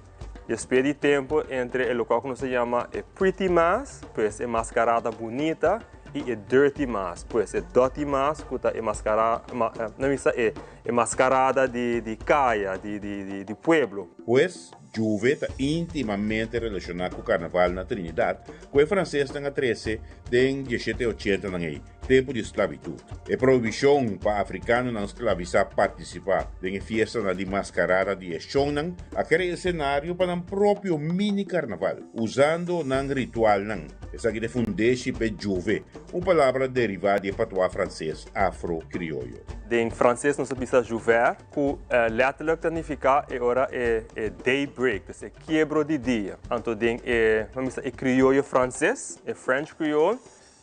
despues di tempu entre e lokual ku nos ta yama e pretty mask, pues e maskarada bunita, i e dirty mask, pues e dotty mask ku ta e maskara, no bisa e e maskarada di di kaya, di di di pueblo. Pues, Juve ta íntimamente relashoná ku karnaval na Trinidad, ku e fransesnan a trese den dieshete ochentanan ei, tempu di sklabitut. E prohibishon pa afrikanonan sklabisá partisipá den e fiestanan di maskarada di e shonnan a krea e senario pa nan propio mini karnaval, usando nan ritualnan. Esaki ta e fundeshi p'e Juve, un palabra derivá di e patois franses afro-krioyo. Den franses nos ta bisa jouvert, ku letterlijk ta nifiká e ora e e daybreak, dus e kiebro di dia. Anto den e, ban bisa e krioyo franses, e French Creole,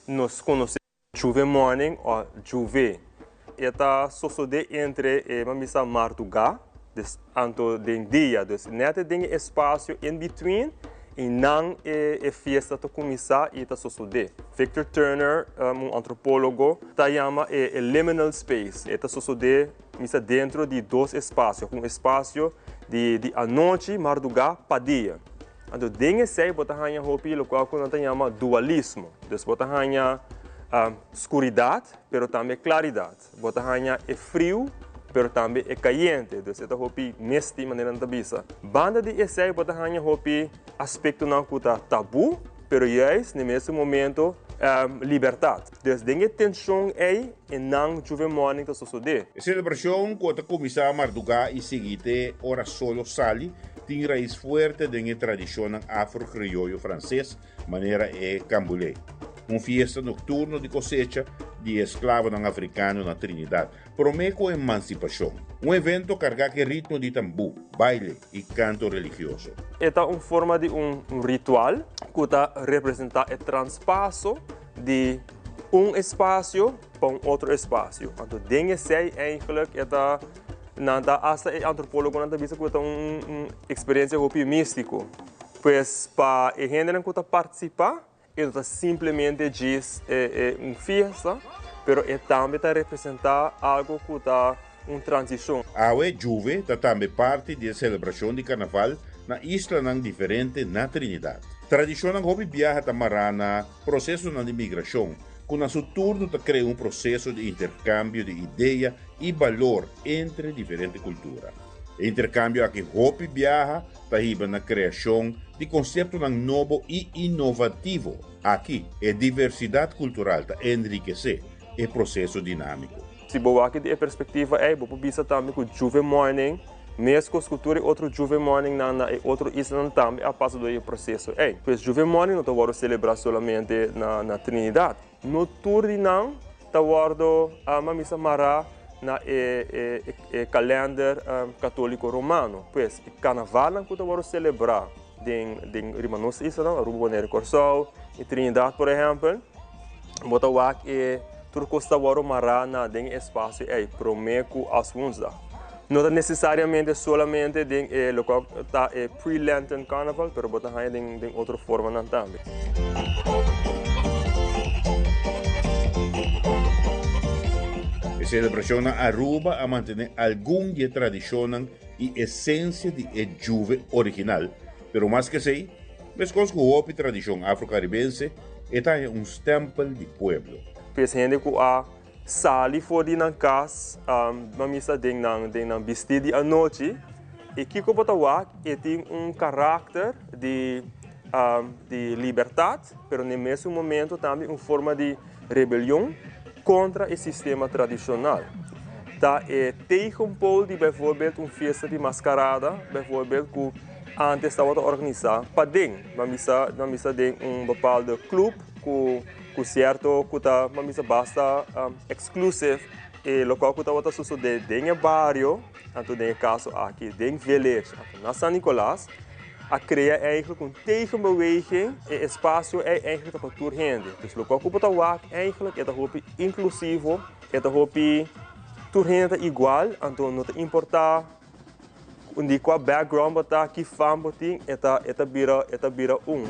nos konosé Juve morning o Juve. E ta sosodé entre e, ban bisa, mardugá, dus anto den dia. Dus nèt den e espasio in between i nan e e fiesta ta kuminsá i ta sosodé. Victor Turner, un antropólogo, ta yama e e liminal space. E ta sosodé, misa, dentro di dos espasio, un espasio di di anochi, mardugá, pa dia. Anto den esei bo ta haña hopi lokual ku nan ta yama dualismo. Dus bo ta haña skuridat pero tambe klaridat. Bo ta haña e friu pero tambe e kayente. Dus e ta hopi mesti manera nan ta bisa. Banda di esei bo ta haña hopi aspektonan ku ta tabú pero juist na e mesun momento libertat. Dus den e tenshon ei e nan Juve Morning ta sosodé. E selebrashon ku a ta kuminsá mardugá i sigui te ora solo sali tin rais fuerte den e tradishonnan afro-krioyo franses manera e Canboulay, un fiesta nokturno di kosecha di e esklavonan afrikano na Trinidad promé ku emansipashon, un evento kargá ku e ritmo di tambú, baile i kanto religioso. E ta un forma di un ritual ku ta representá e transpaso di un espasio. pa un otro espasio. Anto den esei eigenlijk e ta nan ta hasta e antropólogonan ta bisa ku e ta un un eksperensia hopi místiko. Pues pa e hendenan ku ta partisipá e no ta simplemente djis e un fiesta, pero e tambe ta representá algo ku ta un transishon. Awe Juve ta tambe parti di e selebrashon di karnaval na islanan diferente na Trinidad. Tradishonnan hopi biaha ta mará na prosesonan di migrashon, ku na su turno ta krea un proseso di interkambio di idea i balor entre diferente kultura. E interkambio aki hopi biaha ta hiba na kreashon di konseptonan nobo i inovativo. Aki, e diversidat kultural ta enrikesé e proseso dinámiko. Si bo wak di e perspektiva ei, bo por bisa tambe ku Juve Morning, meskos ku tur e otro Juve Morningnan na e otro islanan tambe a pasa dor e proseso ei. Pues Juve Morning no ta wòrdu selebrá solamente na Trinidad. No tur di nan ta wòrdu misa mará na e e kalènder katóliko romano. Pues e karnavalnan ku ta wòrdu selebrá den den riba nos islanan, Aruba, Bonaire, Kòrsou i Trinidad por ehèmpel, bo ta wak e tur kos ta wòrdu mará na den e espasio ei promé ku Aswoensdag. No ta nesesariamente solamente den e lokual ta e pre-Lenten Carnival, pero bo ta haña den den otro formanan tambe. E selebrashon na Aruba a mantené algun di e tradishonnan i esensia di e Juve original, pero mas ku esei, meskos ku hopi tradishon afro-karibense, e ta haña un stèmpel di pueblo. Pues hende ku a Sali for di nan kas, nan misa den nan den nan bistí di anochi, i kiko bo ta wak? E tin un karakter di di libertat, pero na e mesun momento tambe un forma di rebelion kontra e sistema tradishonal. Ta e tegenpool di bijvoorbeeld un fiesta di maskarada, bijvoorbeeld, ku antes tabata organisá paden, nan misa nan misa den un bepaalde club ku Ku sierto ku ta pa misa basta exclusive e lokual ku tabata sosodé den e bario, anto den e kaso aki den village, anto na San Nicolas, a krea eigenlijk un tegenbeweging, e espasio ei eigenlijk ta pa tur hende. Dus lokual ku bo ta wak eigenlijk e ta hopi inklusivo, e ta hopi tur hende ta igual, anto no ta importá di kua background bo ta, ki fam bo tin, e ta e ta bira e ta bira un.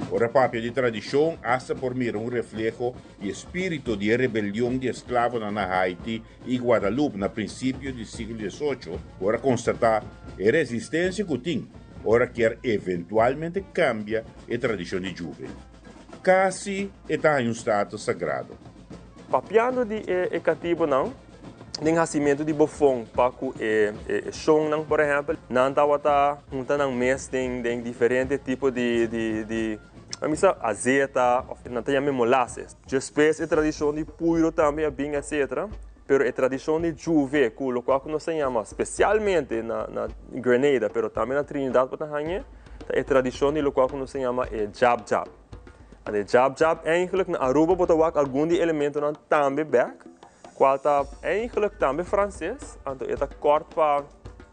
Ora papia di tradishon, asta por mira un refleho di e spiritu di e rebelion di esklavonan na Haiti i Guadalupe na prinsipio di siglo diesocho, ora konstatá e resistensia ku tin ora kier eventualmente kambia e tradishon di Juve. Kasi e ta haña un status sagrado. Papiando di e katibonan, den hasimentu di bofon pa ku e shonnan por ehèmpel, nan tabata hunta nan mes den den diferente tipo di di di a misa azeta òf nan ta yama e molases. Despues e tradishon di puiro tambe a bin etsetera, pero e tradishon di juve ku lokual ku nos ta yama spesialmente na na Grenada pero tambe na Trinidad bo ta hañ'e ta e tradishon di lokual ku nos ta yama e jab jab. Anto e jab jab eigenlijk na Aruba bo ta wak algun di e elementonan tambe bèk. Cual ta eigenlijk tambe Frances, anto e ta kort pa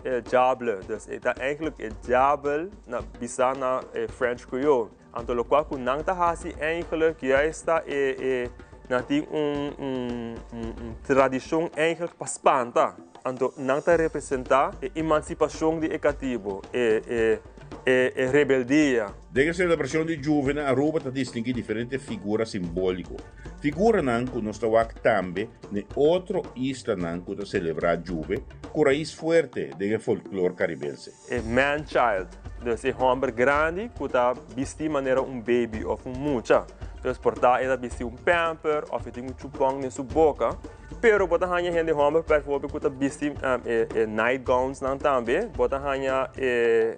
e diable, dus e ta eigenlijk e diabel na bisa na e French Creole. Anto locual cu nan ta haci eigenlijk juist ta e e nan tin un un un tradicion eigenlijk pa spanta, anto nan ta representa e emancipacion di e catibo, e e e e rebeldia. Den e celebracion di Juve na Aruba ta distingui diferente figura simbolico. Figuranan ku nos ta wak tambe n'e otro islanan ku ta selebrá Juve ku rais fuerte den e folklor karibense. E man-child, dus e hòmber grandi ku ta bistí manera un baby òf un mucha. Dus por ta e ta bisti un pamper òf e tin un chupòn den su boka. Pero bo ta haña hende hòmber bèvoorbeeld ku ta bisti e nightgownsnan tambe. Bo ta haña e.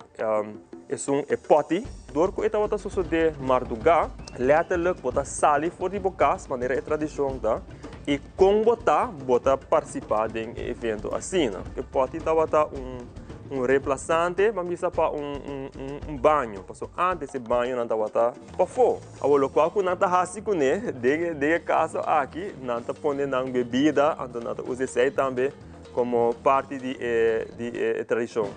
Esun e pòti. Dor ku e tabata sosodé mardugá, lèterlik bo ta sali for di bo kas, manera e tradishon ta, i kon bo ta, bo ta partisipá den e evento asina. E pòti tabata un un remplasante, ban bisa, pa un un un baño, pasobra ántes e bañonan tabata pafó. Awor lokual ku nan ta hasi kuné den e den e kaso aki, nan ta pone nan bebida, anto nan ta usa esei tambe Como parti di e di e tradicion.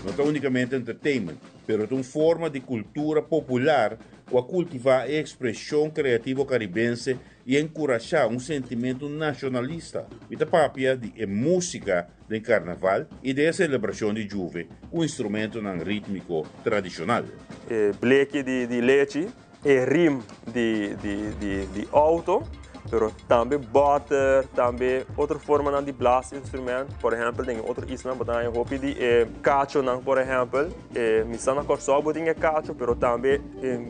No ta unicamente entertainment. pero ta un forma di kultura popular ku a kultivá e ekspreshon kreativo karibense i enkurashá un sentimentu nashonalista. Mi ta papia di e músika den karnaval i den e selebrashon di Juve ku instrumentonan rítmiko tradishonal. E bleki di lechi e rim di di di di auto, pero tambe boter, tambe otro formanan di blaasinstrument. Por ehempel den e otro islanan bo ta haña hopi di e cachonan por ehempel. E mi sa na Kòrsou bo tin e cacho, pero tambe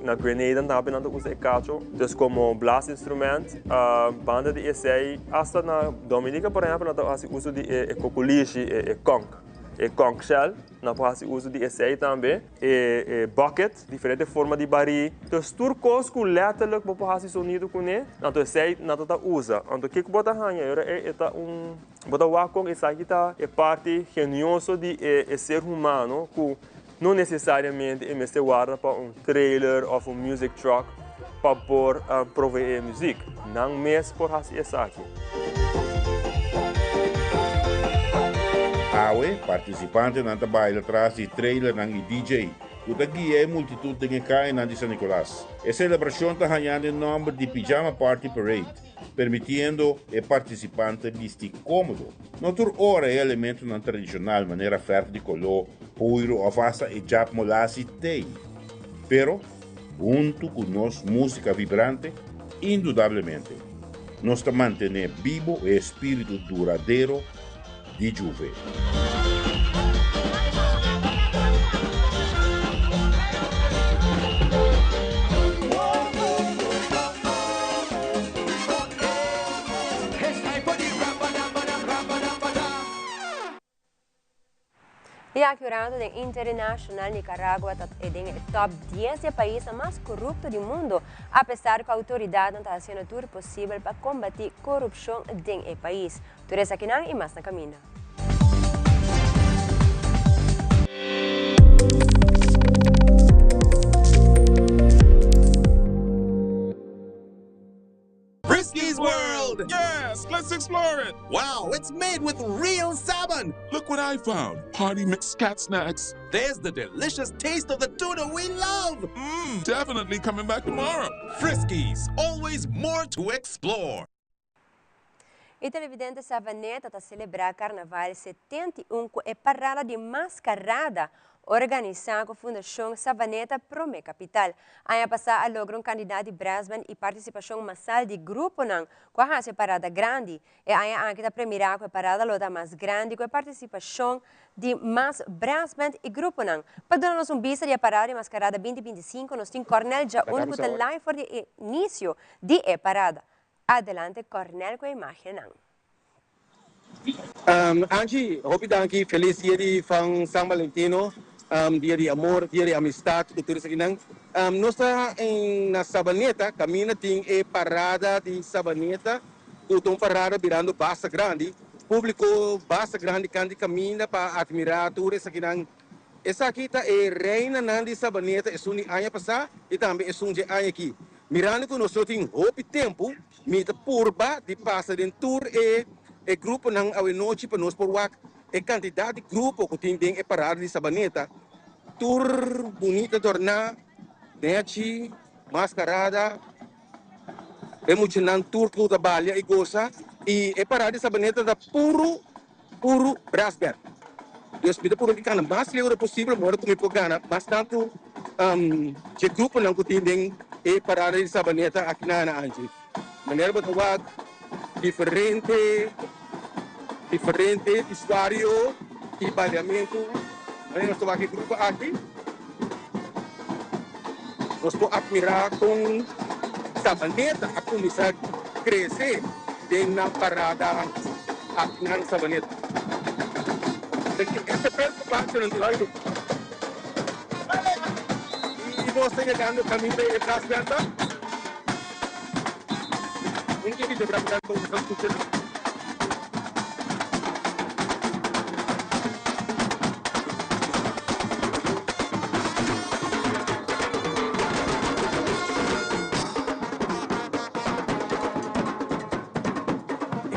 na Grenada tambe nan ta usa e cacho. Dus komo blaasinstrument, banda di esei hasta na Dominica por ehempel nan ta hasi uso di e kokolishi, e conch, e conch shell. Nan por hasi uso di esei tambe. E bucket, diferente forma di barí. Dus tur kos ku letterlijk bo por hasi sonido kuné, anto esei nan ta ta usa. Anto kiko bo ta haña e ora ei? E ta un, bo ta wak kon esaki ta e parti genioso di e ser humano ku no nesesariamente e mester warda pa un trailer òf un music truck pa por proveé muzik. Nan mes por hasi esaki. Awe, partisipantenan ta baila tras di trailernan i DJ ku ta guia e multitut den e kayanan di San Nicolas. E selebrashon ta hañando e nòmber di Pijama Party Parade, permitiendo e partisipante bisti kómodo. No tur ora e elementonan tradishonal manera fèrf di koló, puiru òf asta e jap molasi t'ei. Pero, Huntu ku nos músika vibrante, indudablemente, nos ta mantené bibo e espíritu duradero di Juve. Y aki orando den internacional, Nicaragua ta den e top 10 di e paisnan mas corupto di mundo, apesar cu autoridadnan ta haciendo tur posibel pa combati corupcion den e pais. Tur esakinan y mas na caminda. Friskies World! Yes, let's explore it! Wow, it's made with real salmon! Look what I found! Party mix cat snacks. There's the delicious taste of the tuna we love! Mmm, definitely coming back tomorrow. Friskies, always more to explore. E televidente Savaneta ta selebrá Karnaval 71 ku e parada di maskarada Organisá ku Fundashon Savaneta Prome Kapital. Aña pasá a logra un kandidat di Brisbane i partisipashon masal di gruponan ku a hasi e parada grandi. E aña aki ta premirá ku e parada lo ta mas grandi ku e partisipashon di mas Brisbane i gruponan. Pa duna nos un bista di e parada di Maskarada 2025 nos tin Cornel Djaun ku ta live for di e inisio di e parada. Adelante Cornel ku e imagennan. Angie, hopi danki. Felis dia di Fan San Valentino, dia di amor, dia di amistad ku tur esakinan. Nos ta na Sabaneta, kaminda tin e parada di Sabaneta ku ta un parada birando basta grandi. Publiko basta grandi kan di kaminda pa admira tur esakinan. Esaki ta e reinanan di Sabaneta, esun di aña pasá i tambe esun dje aña aki. Mirando ku nos no tin hopi tempu, Mi ta purba di pasa den tur e e gruponan awenochi pa nos por wak e kantidat di grupo ku tin den e parada di Sabaneta. Tur bunita dorná, nechi, maskarada, e muchanan tur ku ta balia i gosa. I e parada di Sabaneta ta puru, puru brassband. Dus mi ta purba di kana mas leu posibel ora ku mi por gana mas tantu dje gruponan ku tin den e parada di Sabaneta aki na Ana Angie. Manera bo ta wak diferente diferente usuario i baliamentu manera nos ta wak e grupo aki nos por admira kon Sabaneta a kuminsá krese den nan parada aki na Sabaneta. Este preocupacionan di hoy y nos ta yegando caminda e Brassband Un tiki de Brassband con nos escucha.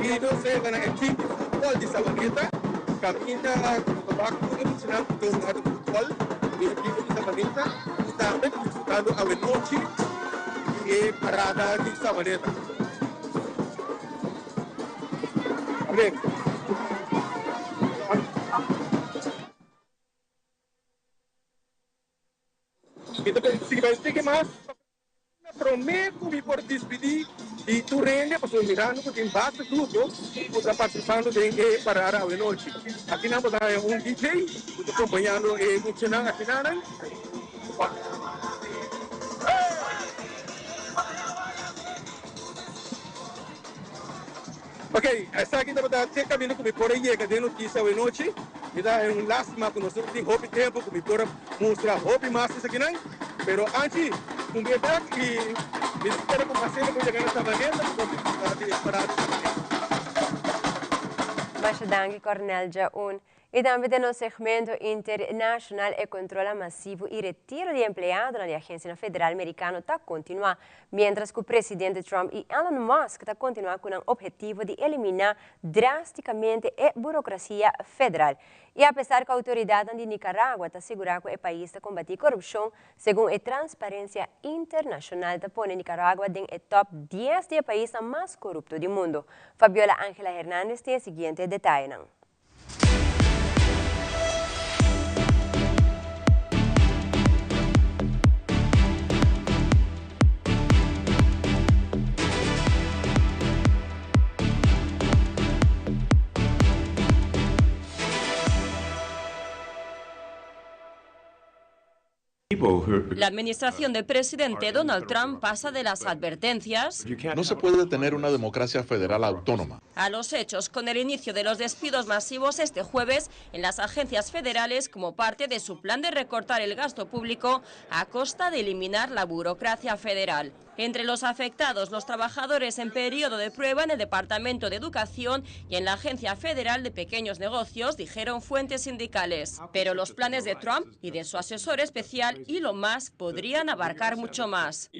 Y nos ta yega na e team di futbol di Sabaneta. Caminda cu tabak tur e muchanan cu ta hunga di futbol. den bida di Sabaneta i tambe ta disfrutando awe nochi di e parada di Sabaneta. Mi ta sigui bai un tiki mas. Promé ku mi por dispidí di tur hende pasobra mirando ku tin basta grupo ku ta partisipando den e parada awenochi. Akinan bo ta haña un DJ ku ta kompañando e muchanan akinanan. Ok, esaki tabata te kaminda ku mi por a yega den notisia awenochi. Mi ta haña un lástima ku nos no tin hopi tempu ku mi por a mustra hopi mas esakinan. Pero Anchi, cumpli e bek y mi ta spera cu mas hende por yega na Sabaneta pa por disfruta di e parada di Sabaneta. Masha danki Cornel Djaun. Y tambe den nos segmento internacional e controla masivo y retiro di empleadonan di agencianan federal Mericano ta continua, mientras cu presidente Trump y Elon Musk ta continua cu nan obhetivo di elimina drasticamente e burocracia federal. Y apesar cu autoridadnan di Nicaragua ta sigura cu e pais ta combati corupcion, segun e Transparencia Internacional ta pone Nicaragua den e top dies di e paisnan mas corupto di mundo. Fabiola Angela Hernandez tin e siguiente detayenan. La administración del presidente Donald Trump pasa de las advertencias No se puede tener una democracia federal autónoma. a los hechos con el inicio de los despidos masivos este jueves en las agencias federales como parte de su plan de recortar el gasto público a costa de eliminar la burocracia federal. Entre los afectados, los trabajadores en periodo de prueba en el Departamento de Educación y en la Agencia Federal de Pequeños Negocios, dijeron fuentes sindicales. Pero los planes de Trump y de su asesor especial, Elon Musk, podrían abarcar mucho más.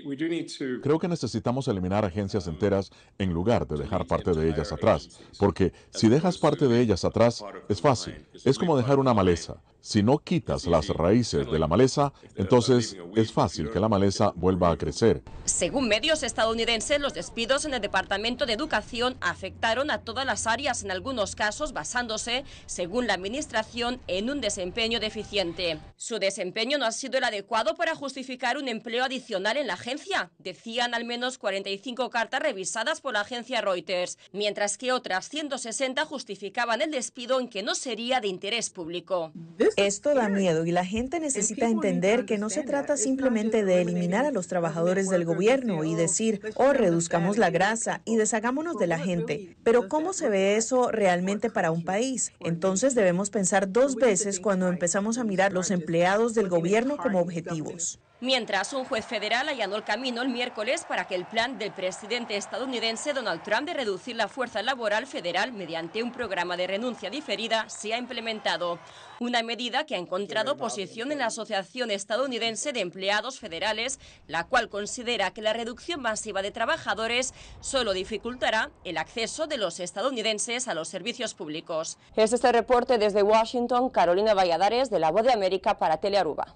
Creo que necesitamos eliminar agencias enteras en lugar de dejar parte de ellas atrás, porque si dejas parte de ellas atrás, es fácil. Es como dejar una maleza. Si no quitas las raíces de la maleza, entonces es fácil que la maleza vuelva a crecer. Según medios estadounidenses, los despidos en el Departamento de Educación afectaron a todas las áreas, en algunos casos basándose, según la Administración, en un desempeño deficiente. Su desempeño no ha sido el adecuado para justificar un empleo adicional en la agencia, decían al menos 45 cartas revisadas por la agencia Reuters, mientras que otras 160 justificaban el despido en que no sería de interés público. Esto da miedo y la gente necesita entender que no se trata simplemente de eliminar a los trabajadores del gobierno y decir, oh, reduzcamos la grasa y deshagámonos de la gente. Pero ¿cómo se ve eso realmente para un país? Entonces debemos pensar dos veces cuando empezamos a mirar los empleados del gobierno como objetivos. Mientras, un juez federal allanó el camino el miércoles para que el plan del presidente estadounidense Donald Trump de reducir la fuerza laboral federal mediante un programa de renuncia diferida sea implementado. Una medida que ha encontrado oposición en la Asociación Estadounidense de Empleados Federales, la cual considera que la reducción masiva de trabajadores solo dificultará el acceso de los estadounidenses a los servicios públicos. Este es el reporte desde Washington, Carolina Valladares, de La Voz de América para Telearuba.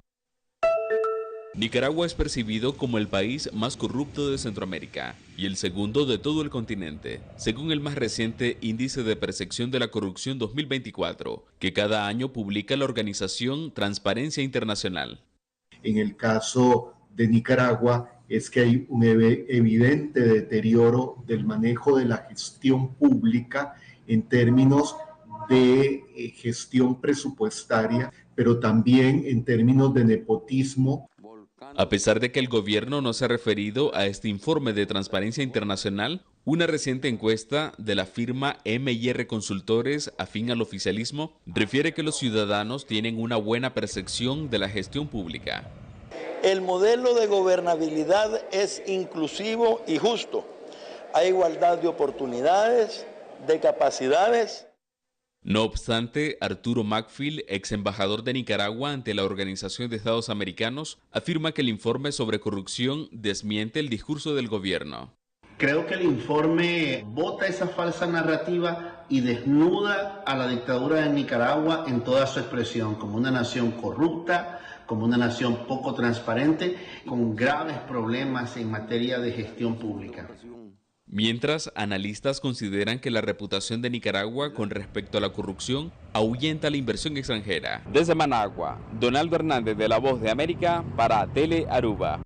Nicaragua es percibido como el país más corrupto de Centroamérica y el segundo de todo el continente, según el más reciente Índice de Percepción de la Corrupción 2024, que cada año publica la organización Transparencia Internacional. En el caso de Nicaragua es que hay un evidente deterioro del manejo de la gestión pública en términos de gestión presupuestaria, pero también en términos de nepotismo. A pesar de que el gobierno no se ha referido a este informe de Transparencia Internacional, una reciente encuesta de la firma M&R Consultores afín al oficialismo refiere que los ciudadanos tienen una buena percepción de la gestión pública. El modelo de gobernabilidad es inclusivo y justo. Hay igualdad de oportunidades, de capacidades. No obstante, Arturo Macfield, ex embajador de Nicaragua ante la Organización de Estados Americanos, afirma que el informe sobre corrupción desmiente el discurso del gobierno. Creo que el informe bota esa falsa narrativa y desnuda a la dictadura de Nicaragua en toda su expresión, como una nación corrupta, como una nación poco transparente, con graves problemas en materia de gestión pública. Mientras, analistas consideran que la reputación de Nicaragua con respecto a la corrupción ahuyenta la inversión extranjera. Desde Managua, Donaldo Hernández de La Voz de América para Tele Aruba.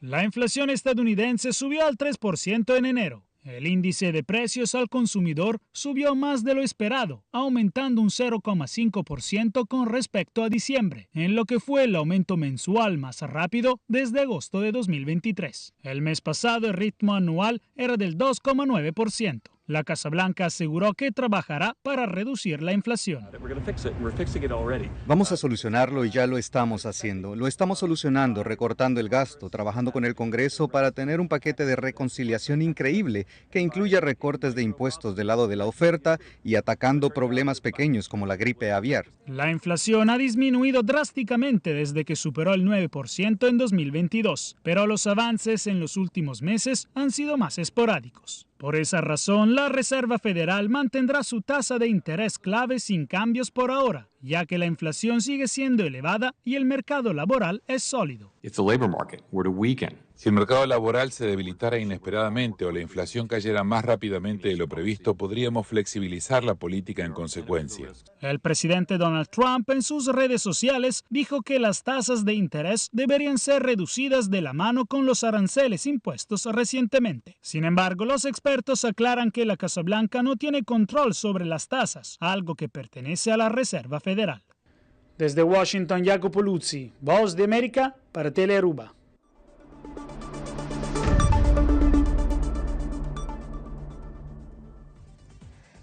La inflación estadounidense subió al 3% en enero. El índice de precios al consumidor subió más de lo esperado, aumentando un 0,5% con respecto a diciembre, en lo que fue el aumento mensual más rápido desde agosto de 2023. El mes pasado el ritmo anual era del 2,9%. La Casa Blanca aseguró que trabajará para reducir la inflación. Vamos a solucionarlo y ya lo estamos haciendo. Lo estamos solucionando recortando el gasto, trabajando con el Congreso para tener un paquete de reconciliación increíble que incluya recortes de impuestos del lado de la oferta y atacando problemas pequeños como la gripe aviar. La inflación ha disminuido drásticamente desde que superó el 9% en 2022, pero los avances en los últimos meses han sido más esporádicos. Por esa razón, la Reserva Federal mantendrá su tasa de interés clave sin cambios por ahora, ya que la inflación sigue siendo elevada y el mercado laboral es sólido. Si el mercado laboral se debilitara inesperadamente o la inflación cayera más rápidamente de lo previsto, podríamos flexibilizar la política en consecuencia. El presidente Donald Trump en sus redes sociales dijo que las tasas de interés deberían ser reducidas de la mano con los aranceles impuestos recientemente. Sin embargo, los expertos aclaran que la Casa Blanca no tiene control sobre las tasas, algo que pertenece a la Reserva Federal. Desde Washington, Jacopo Luzzi, Voz de América para Telearuba.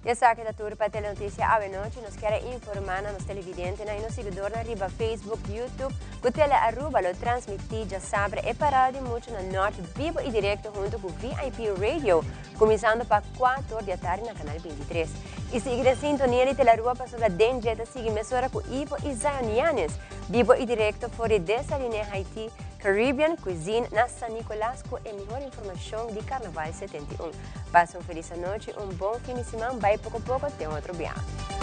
Y esaki ta tur pa Telenoticia awe nochi. Nos kier a informa na nos televidentenan y nos siguidornan riba Facebook, YouTube cu Telearuba lo transmiti djasabra e parada di mucha na Noord bibo y directo hunto cu VIP Radio cuminsando pa cuator di atardi na Canal 23. Y sigui den sintonia di Telearuba pasobra den dje ta sigui mesora cu Ivo y Zion Yanes bibo y directo for di Desaliné Haiti Caribbean Cuisine na San Nicolas cu e mihor informacion di Carnaval 71. Pasa un felis anochi, un bon fin di siman, bai poko poko, te un otro biaha.